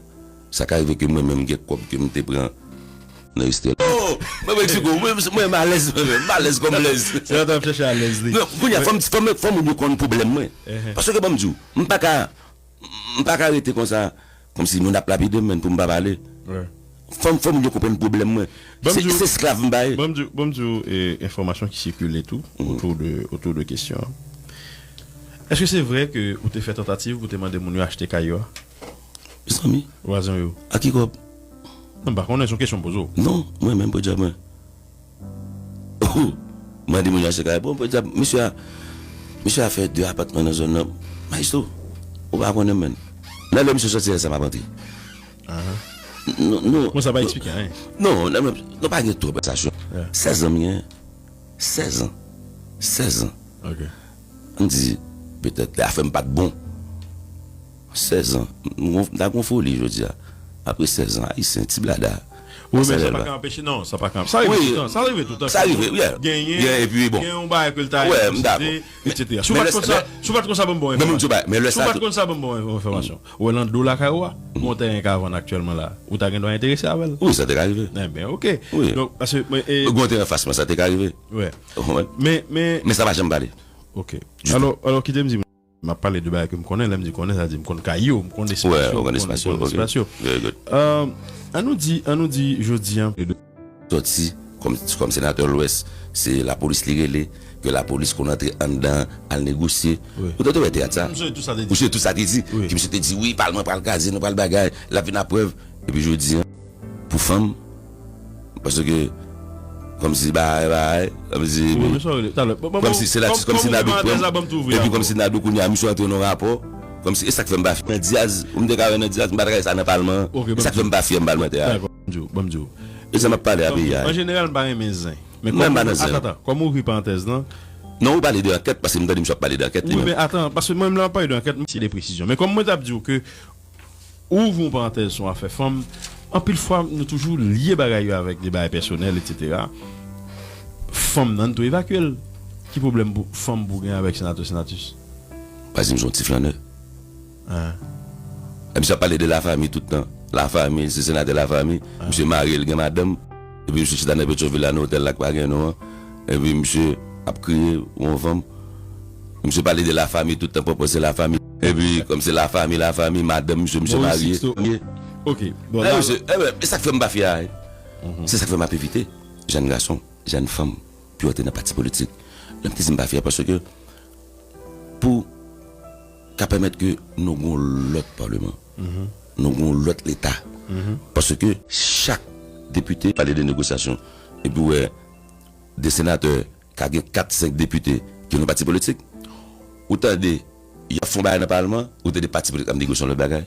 Sa ka rive ke mwen menm gen kòb ke m te pran nan Estrela. Oh, mwen Mexico, mwen, mwen m alèz, mwen menm, m alèz kòm lèz. Se lè w t ap chèche alèz li. Non, kounye a, fò m, fò m, fò moun yo konn pwoblèm mwen. Ehe. Paske ban m di w, m pa ka, m pa ka rete konsa, kòmsi moun ap lapide m, men pou m pa pale. Wi. Fò m, fò moun yo konprann pwoblèm mwen. Ban m Se, di w, se esklav m ba ye. Ban m di w, ban m di w, e, enfòmasyon ki sikile tou, Mhm. otou de, otou de kesyon an. Èske se vre ke ou te fè tantativ pou te mande moun yo achte kay yo a? Mezanmi. Vwazen yo. A ki kòb? Non, m pa konnen, se yon kesyon m poze w. Non, mwen menm, podyab mwen. Mwen di moun yo achte kay. Bon, podyab, misye a, misye a fè de apatman nan zòn nan. Maestro, ou pa konnen, menn. Nan lè misye soti, sa m ap antre. Ahan. Non, non. Bon, sa pa eksplike anyen. Non, non, non, nou pa gen twòp sensasyon. Yeah. Sèz an m gen. Sèz an. Sèz an. Ok. M di, petèt, afè m pa t bon. Sèz an. M gon, m ta gon foli jodi a. Apre sèz an, Ayisyen, ti blada. Wi, men sa pa ka anpeche, non, sa pa ka. Sa rive Wi. toutan, sa rive toutan. Sa rive, yeah. Genyen, Yeah, epi bon. genyen yon bagay ke l ta Yeah, m dakò. etsetera. Si w Men pa t lè konn sa, lè si w pa t konn sa, ban m bon men m di w enfòmasyon. bagay, men lè Si w sa pa t tou konn sa, ban m bon enfòmasyon. Ou wè nan do lakay ou a, gon tèren ka vann aktyèlman la. Ou ta gen dwa enterese avè l. Wi, sa te ka rive. Enben, ok. Wi. Donk, paske, mwen, e Gon tèren fas mwen, sa te ka rive. Wè. Ou konprann? Men, men Men sa pa janm pale. Ok. Ditou. Alò, alò, kite m di, m ap pale de bagay ke m konnen, lè m di konnen, sa di m konn kay yo, m konn espas Wè, yo, ou konn m konn, espas m yo, konn ok. espas yo. Very good. Euh, ann nou di, ann nou di, jodi an, Sòti kòm, kòm senatè Lwès, se lapolis li rele, ke lapolis konn antre anndan, al negosye. Wi. Ou te, te wè teyat sa? M sonje tout sa te di. Ou sonje tout sa te di? Wi. Ki misye te di, wi, palman pral kraze, nou pral bagay, l ap vin ak prèv. Epi jodi an, pou fanm, paske, kòmsi bagay, bagay, kòmsi Wi, men sa w rele, talè. Bon, bon, kòmsi se latis, kòm, kòmsi kòm ou Nadou pran m. Epi kòmsi Nadou kounye a, misye antre nan rapò. Kòmsi, e sa k fè m pa fè nan dyaz, ou m te ka wè nan dyaz, m pa t ka wè sa nan palman an. Ok, E sa k fè m pa fyè, m palmantè a. Dakò, ban m di w, ban m di w. E sa m ap pale a peyi a. An jeneral, m pa renmen zen. Men Mwen kòm m pa ou, nan zen. Atann, atann, kòm ou ouvri parantèz lan. Non, ou pale de ankèt, paske m tande misye ap pale de ankèt li Wi, menm. men atann, paske mwen menm lè m ap pale de ankèt, m se de presizyon. Men kòm mwen t ap di w ke ou ouvri yon parantèz sou afè fanm, anpil fwa, nou toujou lye bagay yo avèk de bagay pèsonèl, etsetera. Fanm nan, n tou evakye l. Ki pwoblèm pou, fanm pou gen avèk senatè Senatus? Paske m se yon ti flannè. Ah. E misye ap pale de lafanmi tout tan. Lafanmi, se senatè lafanmi. Ah. Misye marye, l gen madanm. Epi misye chita nan Petyonvil la, nan otèl la k pa gen non an. Epi misye ap kriye, yon fanm. Misye pale de lafanmi tout tan, pòpò se lafanmi. Epi, kòm se lafanmi, lafanmi, madanm misye, misye Maurice marye. Sixto. Ok. Bon, Lè la, misye, e, e sa k fè m pa fyè a, wi. Mhm. Se sa k fè m ap evite. jèn gason, jèn fanm, pou yo antre nan pati politik. Lè m te di m pa fyè, paske pou ka pèmèt ke nou gen yon lòt palman, nou gen yon lòt leta. Paske chak depite pale de negosyasyon, epi w wè de senatè ka gen kat, senk depite ki nan pati politik. Ou tande, y ap fè yon bagay nan palman, ou tande pati politik ap negosye yon lòt bagay.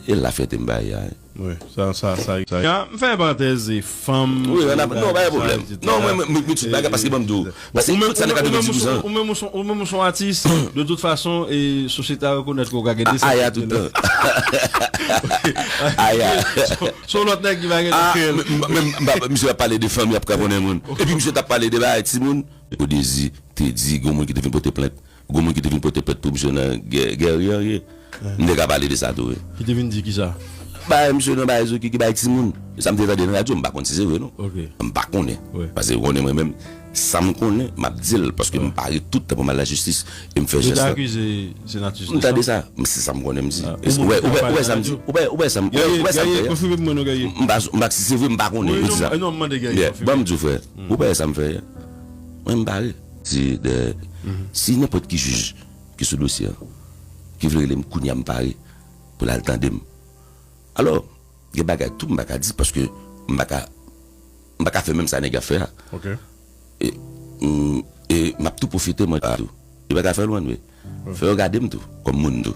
E la fyète m bay a. Wi, sa, sa, sa, sa. Ya, m fè yon parantèz, e fanm. Wi, ann ap, non, pa gen pwoblèm. Non, mwen, mwen, mwen, tout bagay, paske ban m di w. Paske tout sa nan katrevendiz pou san. Ou menm, ou son, ou menm, ou son atis, de tout fason, e sosyete a rekonèt ke w ka gen de. Aya tout tan. Aya. Son lòt nèg ki pa gen nan kè l. Men, men, men, misye ap pale de fanmi, ap kraponnen moun. Epi misye t ap pale de bagay timoun. Odezi te di, gon moun ki te vin pote plent. Gon moun ki te vin pote plent pou misye nan gè, gè, gè, gè. M te ka pale de sa tou, wi. Ki te vin di ki sa? Bay misye nan bay zoki ki bay timoun. Sa m te tande nan radyo, m pa konn si se vre, non. M pa konnen. Paske ou konnen mwen menm, sa m konnen, m ap di l, paske m pare tout tan pou m al lajistis, e m fè jès la. Yo te akize senatris de sa? M tande sa, men se sa m konnen m di. Ou wè, ou wè, ou wè sa m di? Ou wè, ou wè sa m, ou wè, ou wè sa m fè? Konfime pou mwen, non, Gaye. M pa, m pa, si se vre, m pa konnen. Wi, non, non, m mande Gaye, konfime. Ban m di w, frè. Ou wè sa m fè? Mwen, m pare. Si, de, si nenpòt ki jij ki sou dosye a, ki vle rele m kounye a, m pare pou l al tande m. Alò, gen bagay tou m pa ka di, paske m pa ka, m pa ka fè menm sa nèg yo ap fè a. E, m, e m ap tou pwofite, mwen tou. Yo pa ka fè l one way. Fò yo gade m tou, kòm moun tou.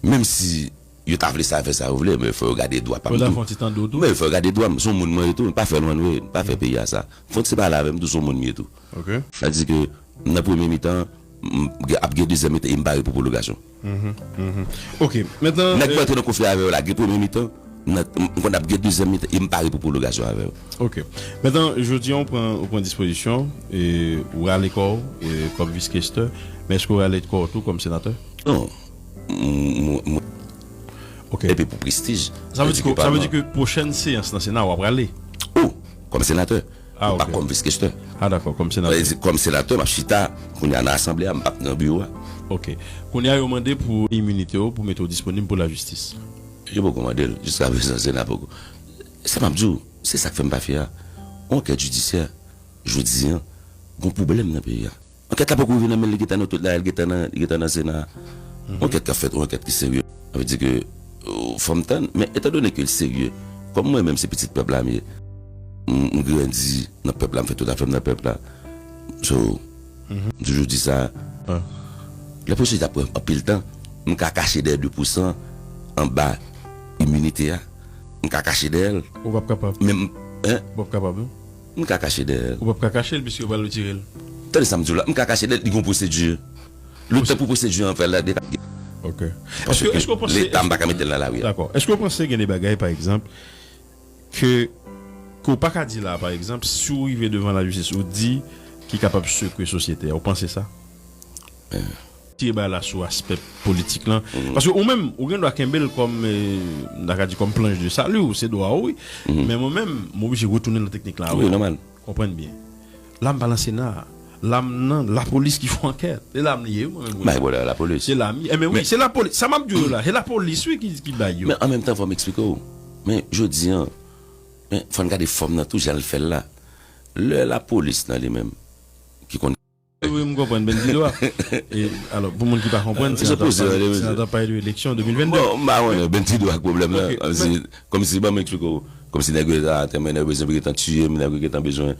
Menm si yo ta vle sa, fè sa yo vle, men fò yo gade dwa pa m tou. Men fò yo gade dwa m, se yon moun mwen ye tou, m pa fè l one way, m pa fè peyi a sa. Fò n se pale avè m tou, se yon moun m ye tou. Sa di ke nan premye mitan, m, gen, ap gen dezyèm mitan e m pare pou pwolongasyon. Ok. Mentnan, nèg mwen antre nan konfli avè yo la, gen premye mitan, nan, m, m konn ap gen dezyèm mitan e m pare pou pwolongasyon avè yo. Ok. Mentnan, jodi a, ou pran, ou pran dispozisyon, e, ou rale kò w, e, kòm vis-kestè, men èske ou rale kò w tou kòm senatè? Non. M, m, m, ok. Epi pou prestij, sa vle di ke, sa vle di ke pwochèn seyans nan Sena, w ap rale? Ou, kòm senatè. Ah, ok. Ou pa kòm vis-kestè. Ah, dakò, kòm senatè. Sa vle di, kòm senatè, m ap chita, kounye a nan asanble a, m p ap nan biwo a. Ok. Kounye a, yo mande pou iminite w, pou mete w disponib pou lajistis. Yo poko mande l. Jiskaprezan, Sena poko. Sa m ap di w, se sa k fè m pa fyè a. Yon ankèt jidisyè, jodi a, gon pwoblèm nan peyi a. Ankèt la poko rive nan men l, li gentan nan tout la, li gentan nan, li gentan nan Sena. Yon ankèt k ap fèt, yon ankèt ki serye. Sa vle di ke, euh, fò m tann, men etandone ke l serye, kòm mwen menm se pitit pèp la m ye, m, m grandi nan pèp la, m fè tout afè m nan pèp la. So, m toujou di sa, lè pwosesis ap pran anpil tan, m ka kache dèyè de pousan anba iminite a. M ka kache dèyè l. Ou p ap kapab. Men m, en? Ou p ap kapab, non? M ka kache dèyè l. Ou p ap ka kache l, piske yo pral retire l. Tande sa m di w la, m ka kache dèyè l, li gon pwosedi. Letan pou pwosedi an fè la, deja. Ok. Paske Leta, m pa ka mete l nan lari a. Dakò. Èske w panse gen de bagay, pa egzanp, ke, ke w pa ka di la, pa egzanp, si w rive devan lajistis, ou di ki kapab sekwe sosyete a, ou panse sa? Tire bagay la sou aspè politik lan. Paske ou menm, ou gen dwa kenbe l kòm, eh, m ta ka di kòm planche de salut, ou se dwa ou, wi. Men mwen menm, m oblije retounen nan teknik la, wi. Wi, nòmal. Konprann byen. La m pa nan Sena. La m nan lapolis ki fè ankèt. E la m li ye, wi, mwen menm, wi. Bay bò la, lapolis. Se la m ye. Enben, wi, se lapolis. Sa m ap di w la, se lapolis, wi, ki, ki bay yo. Men an menm tan, fò m eksplike w. Men jodi a, men fò n gade fòm nan tou, jan l fè l la. Lè lapolis nan li menm, ki konn Wi, m konprann, Bendy Dwa. E, alò, pou moun ki pa konprann, senatè ap pale, senatè ap pale de eleksyon de mil vennde. Bon, m pa konnen, Bendy Dwa ak pwoblèm nan. Kòmsi, kòmsi, ban m eksplike w. Kòmsi nèg yo ta atè mwen, nèg yo bezwen gentan tiye m, nèg yo gentan bezwen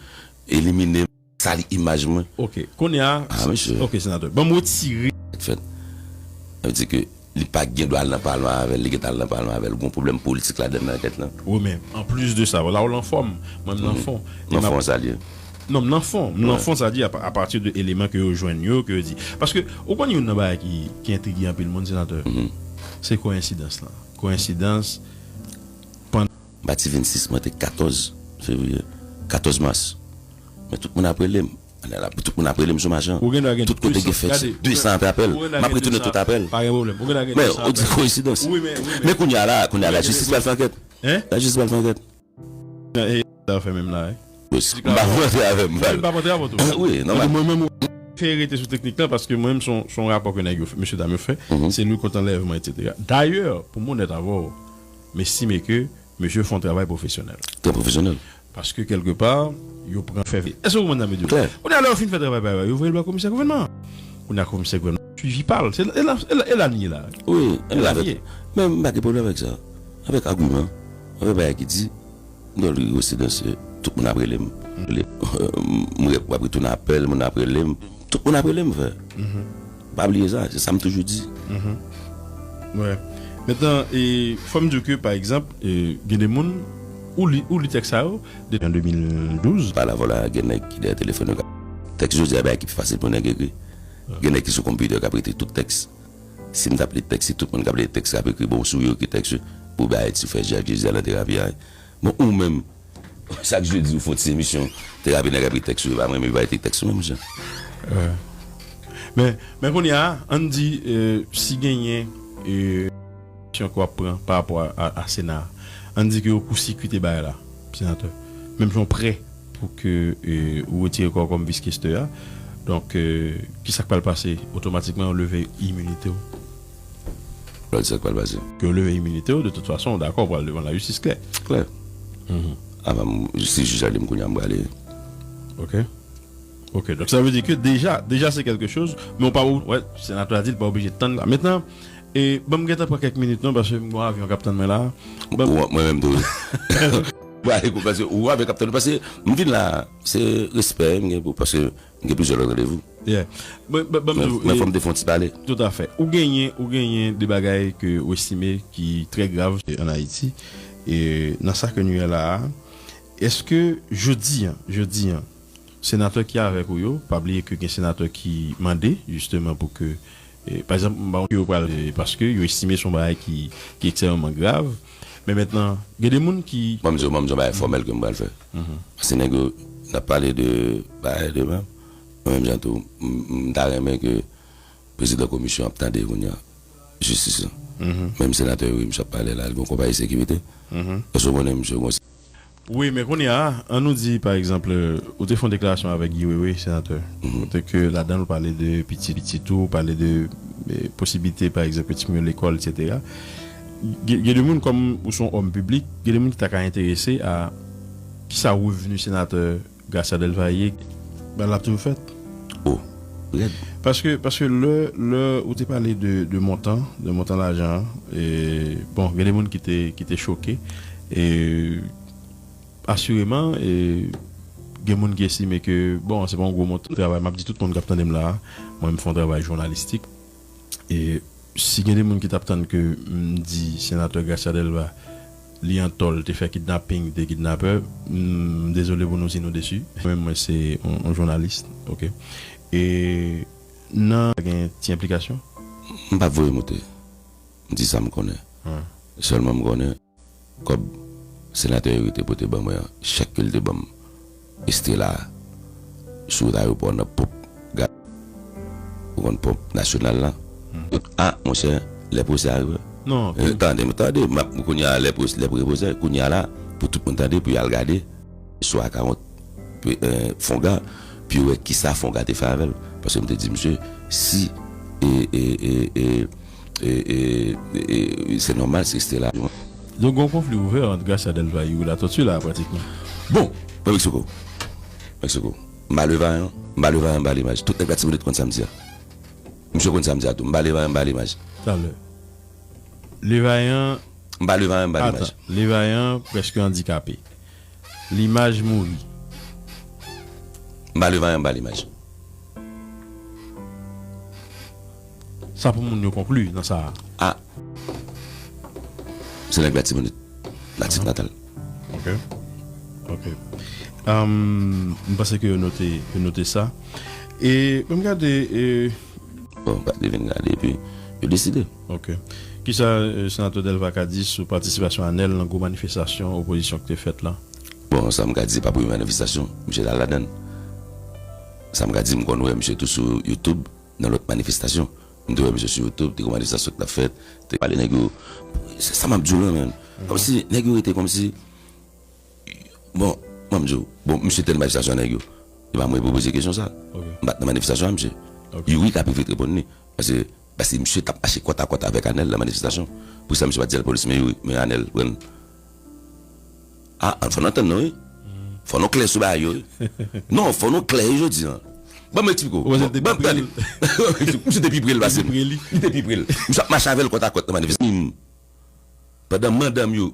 elimine m, sali imaj mwen. Ok, kounye a, ah, mesye. Ok, senatè. Ban m retire. Fèt. Sa vle di ke li pa gen dwa al nan palman avè l, li gentan al nan palman avè l. Gon pwoblèm politik ladan nan ankèt lan. Wi, men anplis de sa, la w lan fòm, mwen m lan fon. Lan fon, sa l ye? Non, m lan fon. M lan fon, sa di, a, a pati de eleman ke yo jwenn yo, ke yo di. Paske, ou konn youn nan bagay ki, ki entrige anpil moun, senatè? Se koyensidans lan. Koyensidans, pandan. M pati vennsis, m rantre katòz fevriye. Katòz mas. Men tout moun ap rele m. Tout moun ap rele m sou machan. Tout kote gen fèt, de san apèl. M ap retounen tout apèl. Pa gen pwoblèm. Ou gen dwa gen de san apèl. Men, ou di koyensidans. Wi, men, wi, men. Men kounye a la, kounye a la, lajistis pral fè ankèt. Hein? Lajistis pral fè ankèt. E, sa fè menm la, wi. M pa rantre avè m, m pa rantre avè w tou. Wi, nòmal. Mwen menm, fè rete sou teknik lan, paske mwen menm, se yon, se yon rapò ke nèg yo fè, mesye dam yo fè, se li kont anlèvman, et cetera. Dayè, pou m onèt avè w, m estime ke mesye fè yon travay pwofesyonèl. Trè pwofesyonèl. Paske kèlkepa, yo pran fè. Èske w konprann sa m vle di w? Klè. Kounye a, lè yo fin fè travay pa yo, yo voye l ba komisè gouvènman an. Kounye a, komisè gouvènman an swivi pa l. Se la, e la, e la, e la n ye la. Wi, e la n ye. Men m pa gen pwoblèm avèk sa. Avèk agiman, avèk bagay ki di, m dwe rive osi dan se tout moun ap rele m. M rep-, w ap retounen apèl, moun ap rele m. Tout moun ap rele m, frè. Pa bliye sa, se sa m toujou di. Wè. Mentnan, e, fò m di w ke, pa egzanp, e, gen de moun, ou li, ou li tèks sa yo, depi an de mil douz. Pa la vòla, gen nèg ki dèyè telefòn yo k ap. Tèks jodi a, bagay ki pi fasil pou nèg ekri. Gen nèg ki sou konpitè k ap ekri tout tèks. Si m t ap li tèks, si tout moun k ap li tèks k ap ekri, bon, sou yo ki tèks yo, pou bay ti frè Jacques Jezi a nan terapi a. Bon, ou menm, chak jedi ou fè yon ti emisyon, terapi nèg ap li tèks yo, pa mwen, men yo pa ekri tèks yo menm jan. Men, men kounye a, ann di, e, si genyen, e, aksyon ke w ap pran pa rapò a, a, a Sena a, ann di ke yo kousirkwite bagay la, senatè. Menm jan w prè pou ke, e, ou retire kò w kòm vis kestè a. Donk, e, kisa k pral pase? Otomatikman, yo leve iminite w. Lòd sa k pral pase. Ke yo leve iminite w, de tout fason, w dakò, w pral devan lajistis klè. Klè. Avan m, si jij la li m kounye a, m prale. Ok. Ok, donk sa vle di ke deja, deja se kèlke choz, men w pa, wè, senatè a di l pa oblije tann. Mentnan, e, ban m gentan pran kèk minit non, paske m gon avyon k ap tann mwen la. Ban m Ou, mwen menm tou. Ba, ekout, paske ou avyon k ap tann, paske m vin la, se respè m gen pou, paske m gen plizyè lòt randevou. Yeah. Ban, ban, ban m Men, di w, men e, fò m te fè yon ti pale. Toutafè. Ou genyen, ou genyen de bagay ke ou estime ki trè grav an Ayiti. E nan sa ke nou ye la a, èske jodi a, jodi a, senatè ki avèk ou yo, pa bliye ke gen senatè ki mande, jisteman, pou ke, e, pa egzanp, m pa konn ki yo pral, e, paske yo estime se yon bagay ki, ki ekstrèmeman grav. Men mentnan, gen de moun ki Ban m di w, ban m di w yon bagay fòmèl ke m pral fè. Paske nèg yo, n ap pale de bagay demen. Mwen menm jan tou, m, m ta renmen ke prezidan komisyon ap tande kounye a jistis lan. Menm senatè yo, wi, misye ap pale la, li gon konpayi sekirite. Èske w konnen misye gon Wi, men kounye a, an nou di, pa egzanp, ou te fè yon deklarasyon avèk Guy Wewe, senatè. Kote ke ladan l, ou pale de pitit, pitit ou, ou pale de, e, posiblite, pa egzanp, ke timoun yo lekòl, etsetera. Gen, gen de moun, kòm ou se yon òm piblik, gen de moun ki ta ka enterese a kisa revni senatè Garcia Delva ye, ba l ap toujou fèt. Oh, rèd. Paske, paske lè, lè ou te pale de, de montan, de montan lajan an, e, bon, gen de moun ki te, ki te choke. E, asireman, e, gen moun ki estime ke, bon, se pa yon gwo montan. Travay, m ap di tout moun k ap tande m la a, mwen, m fè yon travay jounalistik. E si gen de moun ki t ap tann ke m di senatè Garcia Delva, li an tò, l te fè kidnaping, li te kidnapè, m dezole pou nou si nou desi. Mwen menm, mwen se yon, yon jounalis, ok. E nan gen ti enplikasyon? M p ap voye moute. M di sa m konnen. Sèlman m konnen kòb senatè Youri te pote ban mwen an, chèk ke l te ban m Estrela a, sou wout ayewopò nan ponp, ga-, ou konn ponp nasyonal la. A, monchè, lè pwosè a rive. Non, tande m, tande, m ap, kounye a, lè pwosè, lè pwosè, kounye a la, pou tout moun tande, pou y al gade, swa ka wont, e, Fonga, pou yo wè kisa Fonga te fè avè l. Paske m te di misye, si, e, e, e, e, e, e, e, se nòmal, se Estrela. Donk, gon konfli ouvè ant Garcia Delva e Youri Latortue la, pratikman. Bon, mwen Meksiko. Meksiko. M ba Levayan, m ba Levayan, m ba Limaj. Tout nèg Latibonit konn sa m di a. Misye konn sa m di a tou. M ba Levayan, m ba Limaj. Talè. Levayan. M ba Levayan, m ba Limaj. Atan, Levayan prèske andikape. Limaj mouri. M ba Levayan, m ba Limaj. Sa pou moun yo konkli nan sa a. A. Se nèg Latibonit. Natif natal. Ok. Ok. Ahn, m panse ke yo note, yo note sa. E, ban m gade, e, Bon, pa t vin gade, epi yo deside. Ok. Kisa, e, senatè Delva ka di sou patisipasyon Anèl nan gwo manifestasyon opozisyon ki te fèt la? Bon, sa m ka di, pa premye manifestasyon, misye t al ladan l. Sa m ka di, m konn wè misye tou sou YouTube, nan lòt manifestasyon. M te wè misye sou YouTube, te gon manifestasyon ki t ap fèt, te pale nèg yo. Se sa m ap di w la, menm. Kòmsi, nèg yo rete kòmsi, Bon, mwen m di w, bon, misye te nan manifestasyon nèg yo. E pa mwen pou poze kesyon sa. M pa t nan manifestasyon an, misye. Youri ka pi vit reponn li. Paske, paske misye t ap mache kòtakòt avèk Anèl nan manifestasyon. Poukisa misye pa t di al polis, men Youri, men Anèl pran l? A, ann fò n antann nou, wi. Fò nou klè sou bagay yo, wi. Non, fò nou klè, wi, jodi a. Ban m eksplike w. Ou panse l te pi pre l? Misye te pi pre l pase m. Li te pi pre l. Misye ap mache avè l kòt a kòt nan manifestasyon. Pandan mandan m yo,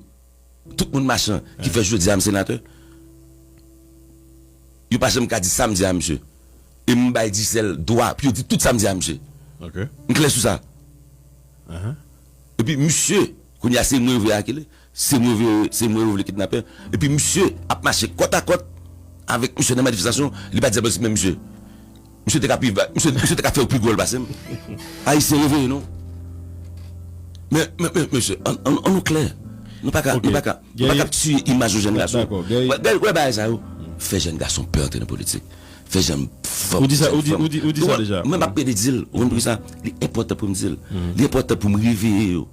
tout moun machan ki fè jodi a m senatè, yo pa janm ka di sa m di a misye. E m bay Dicel dwa pou yo di tout sa m di a misye. M klè sou sa. Epi misye, kounye a se mwen yo vle akile, se mwen yo vle, se mwen yo vle kidnape. Epi misye ap mache kòt a kòt avèk misye nan manifestasyon, li pa di a bandi menm misye. Misye te ka pi, misye, misye te ka fè yo pi gwo pase m. Ayisyen reveye non. Men, men, men, mesye, an, an, an nou klè. Nou pa ka, nou pa ka, nou pa ka ap tiye imaj yon jèn gason. Wè, wè bagay sa yo. Fè jèn gason pè antre nan politik. Fè jèn fanm, ou di sa, ou di, ou di, ou di sa deja. Mwen m ap plede di l, ou konn poukisa? Li enpòtan pou m di l. Li enpòtan pou m reveye yo.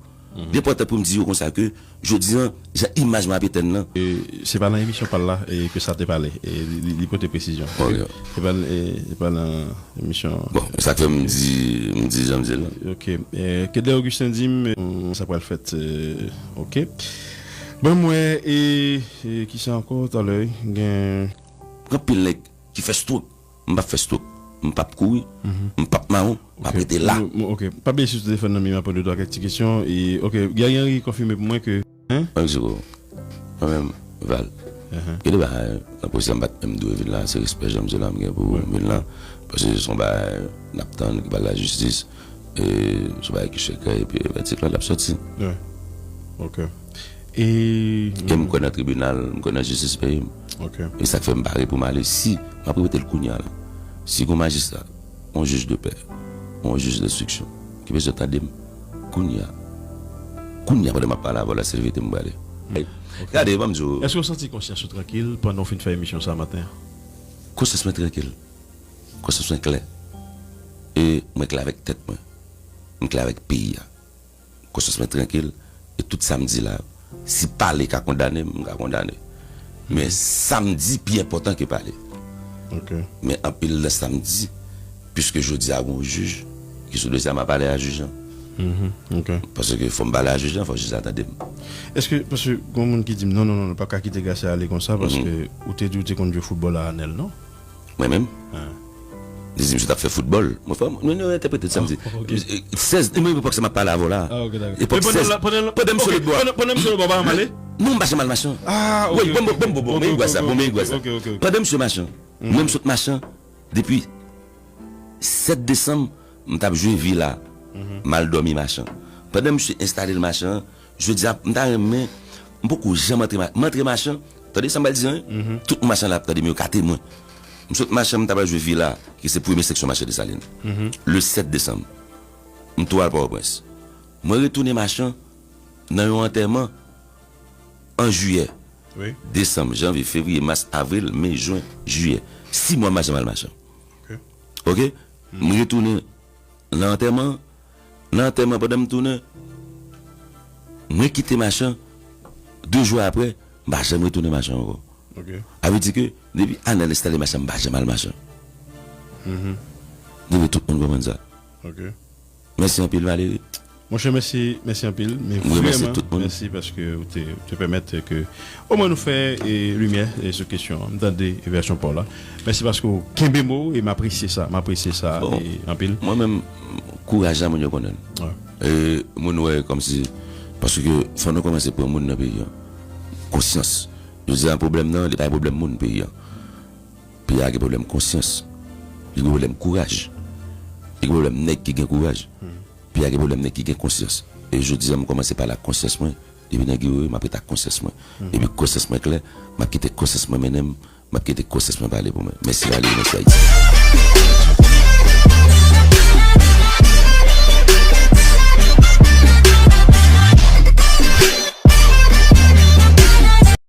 Li enpòtan pou m di yo konsa ke jodi a, jan imaj mwen ap etenn nan. E, se pa nan emisyon pa l la e ke sa te pale. E, li, li, li pote presizyon. Se pa, e, se pa nan emisyon. Bon, e sa k fè m di, m di jan m di l la. Ok. E, Kedley Augustin di m, e, sa pral fèt, e, ok. Bon, mwen, e, e, kisa ankò, talè, gen anpil nèg ki fè stroke. M p ap fè stroke. M p ap kouri. M p ap mawon. M ap rete la. Ok. Pa bliye si w te fè nan mi apre de twa kèk ti kesyon. E, ok, Guerrier Henry konfime pou mwen ke, hein? Mexico. Mwen menm, Val. Gen de bagay, nan pwosè m pa t menm dwe vin la, se respè jan m di la m gen pou m vin la. Paske se yon bagay n ap tann ki pral lajistis. E se yon bagay ki sekrè, epi vèdik la, l ap soti. Ok. E m kwè nan tribinal, m kwè nan jistis peyi m. E sa k fè m pare pou m ale. Si, m ap repete l kounye a la. Si gon majistra, yon jij de pè, yon jij denstriksyon, ki bezwen tande m, kounye a, kounye a pandan m ap pale avè w la, se vérité m prale. Gade, ban m di w. Èske w santi konsyans ou trankil pandan w fin fè emisyon sa maten an? Konsyans mwen trankil. Konsyans mwen klè. E mwen klè avèk tèt mwen. Mwen klè avèk peyi a. Konsyans mwen trankil. E tout sa m di la, si pale ka kondane m, m ka kondane. Men sa m di pi enpòtan ke pale. Men anpil nan sa m di, piske jodi a gon jij ki sou dosye a, m ap pale a jij lan. Paske fò m pale a jij lan, fò jij la tande m. Èske, paske gon moun ki di m, non, non, non, nou pa ka kite Gracia ale konsa, paske ou te di ou te konn jwe foutbòl a Anèl, non? Mwen menm? Li di misye t ap fè foutbòl. Mwen fè, nou, nou entèprete sa m di. Sèz, e mwen epòk sa m ap pale avè w la. Epòk sèz. Pandan misye lòtbò a. Pandan misye lòtbò a, pa janm ale? Non, m pa janm al machan. Wi, bon, bon, bon, bon, bon, men igwa sa, bon, men igwa sa. Pandan misye machan, mwen m sot machan depi sèt desanm, m t ap jwe vila. M al dòmi machan. Pandan misye enstale l machan an, jodi a, m ta renmen, m poko janm antre ma-, m antre machan, tande sa m pral di an, wi. Tout moun machan la ap tande m, yo ka temwen. M sot machan, m ta pral jwe vila, ki se premye seksyon machan Desalin. Le sèt desanm, m tou al Pòtoprens. Mwen retounen machan nan yon antèman an jiyè. Desanm, janvye, fevriye, mas, avril, me, jen, jiyè. Sis mwa m pa janm al machan. Ok? M retounen nan antèman an. Nan antèman, pandan m tounen, mwen kite machan. De jou apre, m pa janm retounen machan ankò. Sa vle di ke depi Anèl enstale machan, m pa janm al machan. M vle tout moun konprann sa. Mèsi anpil, Valéry. Monchè, mèsi, mèsi anpil. Men vrèman, mèsi paske ou te, ou te pèmèt ke omwen nou fè, e, limyè, e, sou kesyon an. M tande vèsyon pa w la. Mèsi paske w kenbe mo w e m apresye sa, m apresye sa, e, anpil. Mwen menm, kouraj la, moun yo konnen l. E moun wè kòmsi, paske fò nou kòmanse pran moun nan peyi an konsyans. Yo di a pwoblèm nan, li pa yon pwoblèm moun peyi an. Peyi a gen pwoblèm konsyans. Li gen pwoblèm kouraj. Li gen pwoblèm nèg ki gen kouraj. Peyi a gen pwoblèm nèg ki gen konsyans. E jodi a, m kòmanse pale ak konsyans mwen. Depi nan Guerrier, m ap ret ak konsyans mwen. Epi konsyans mwen klè, m ap kite konsyans mwen mennen m, m ap kite konsyans mwen pale pou mwen. Mèsi Valéry, mèsi Ayiti.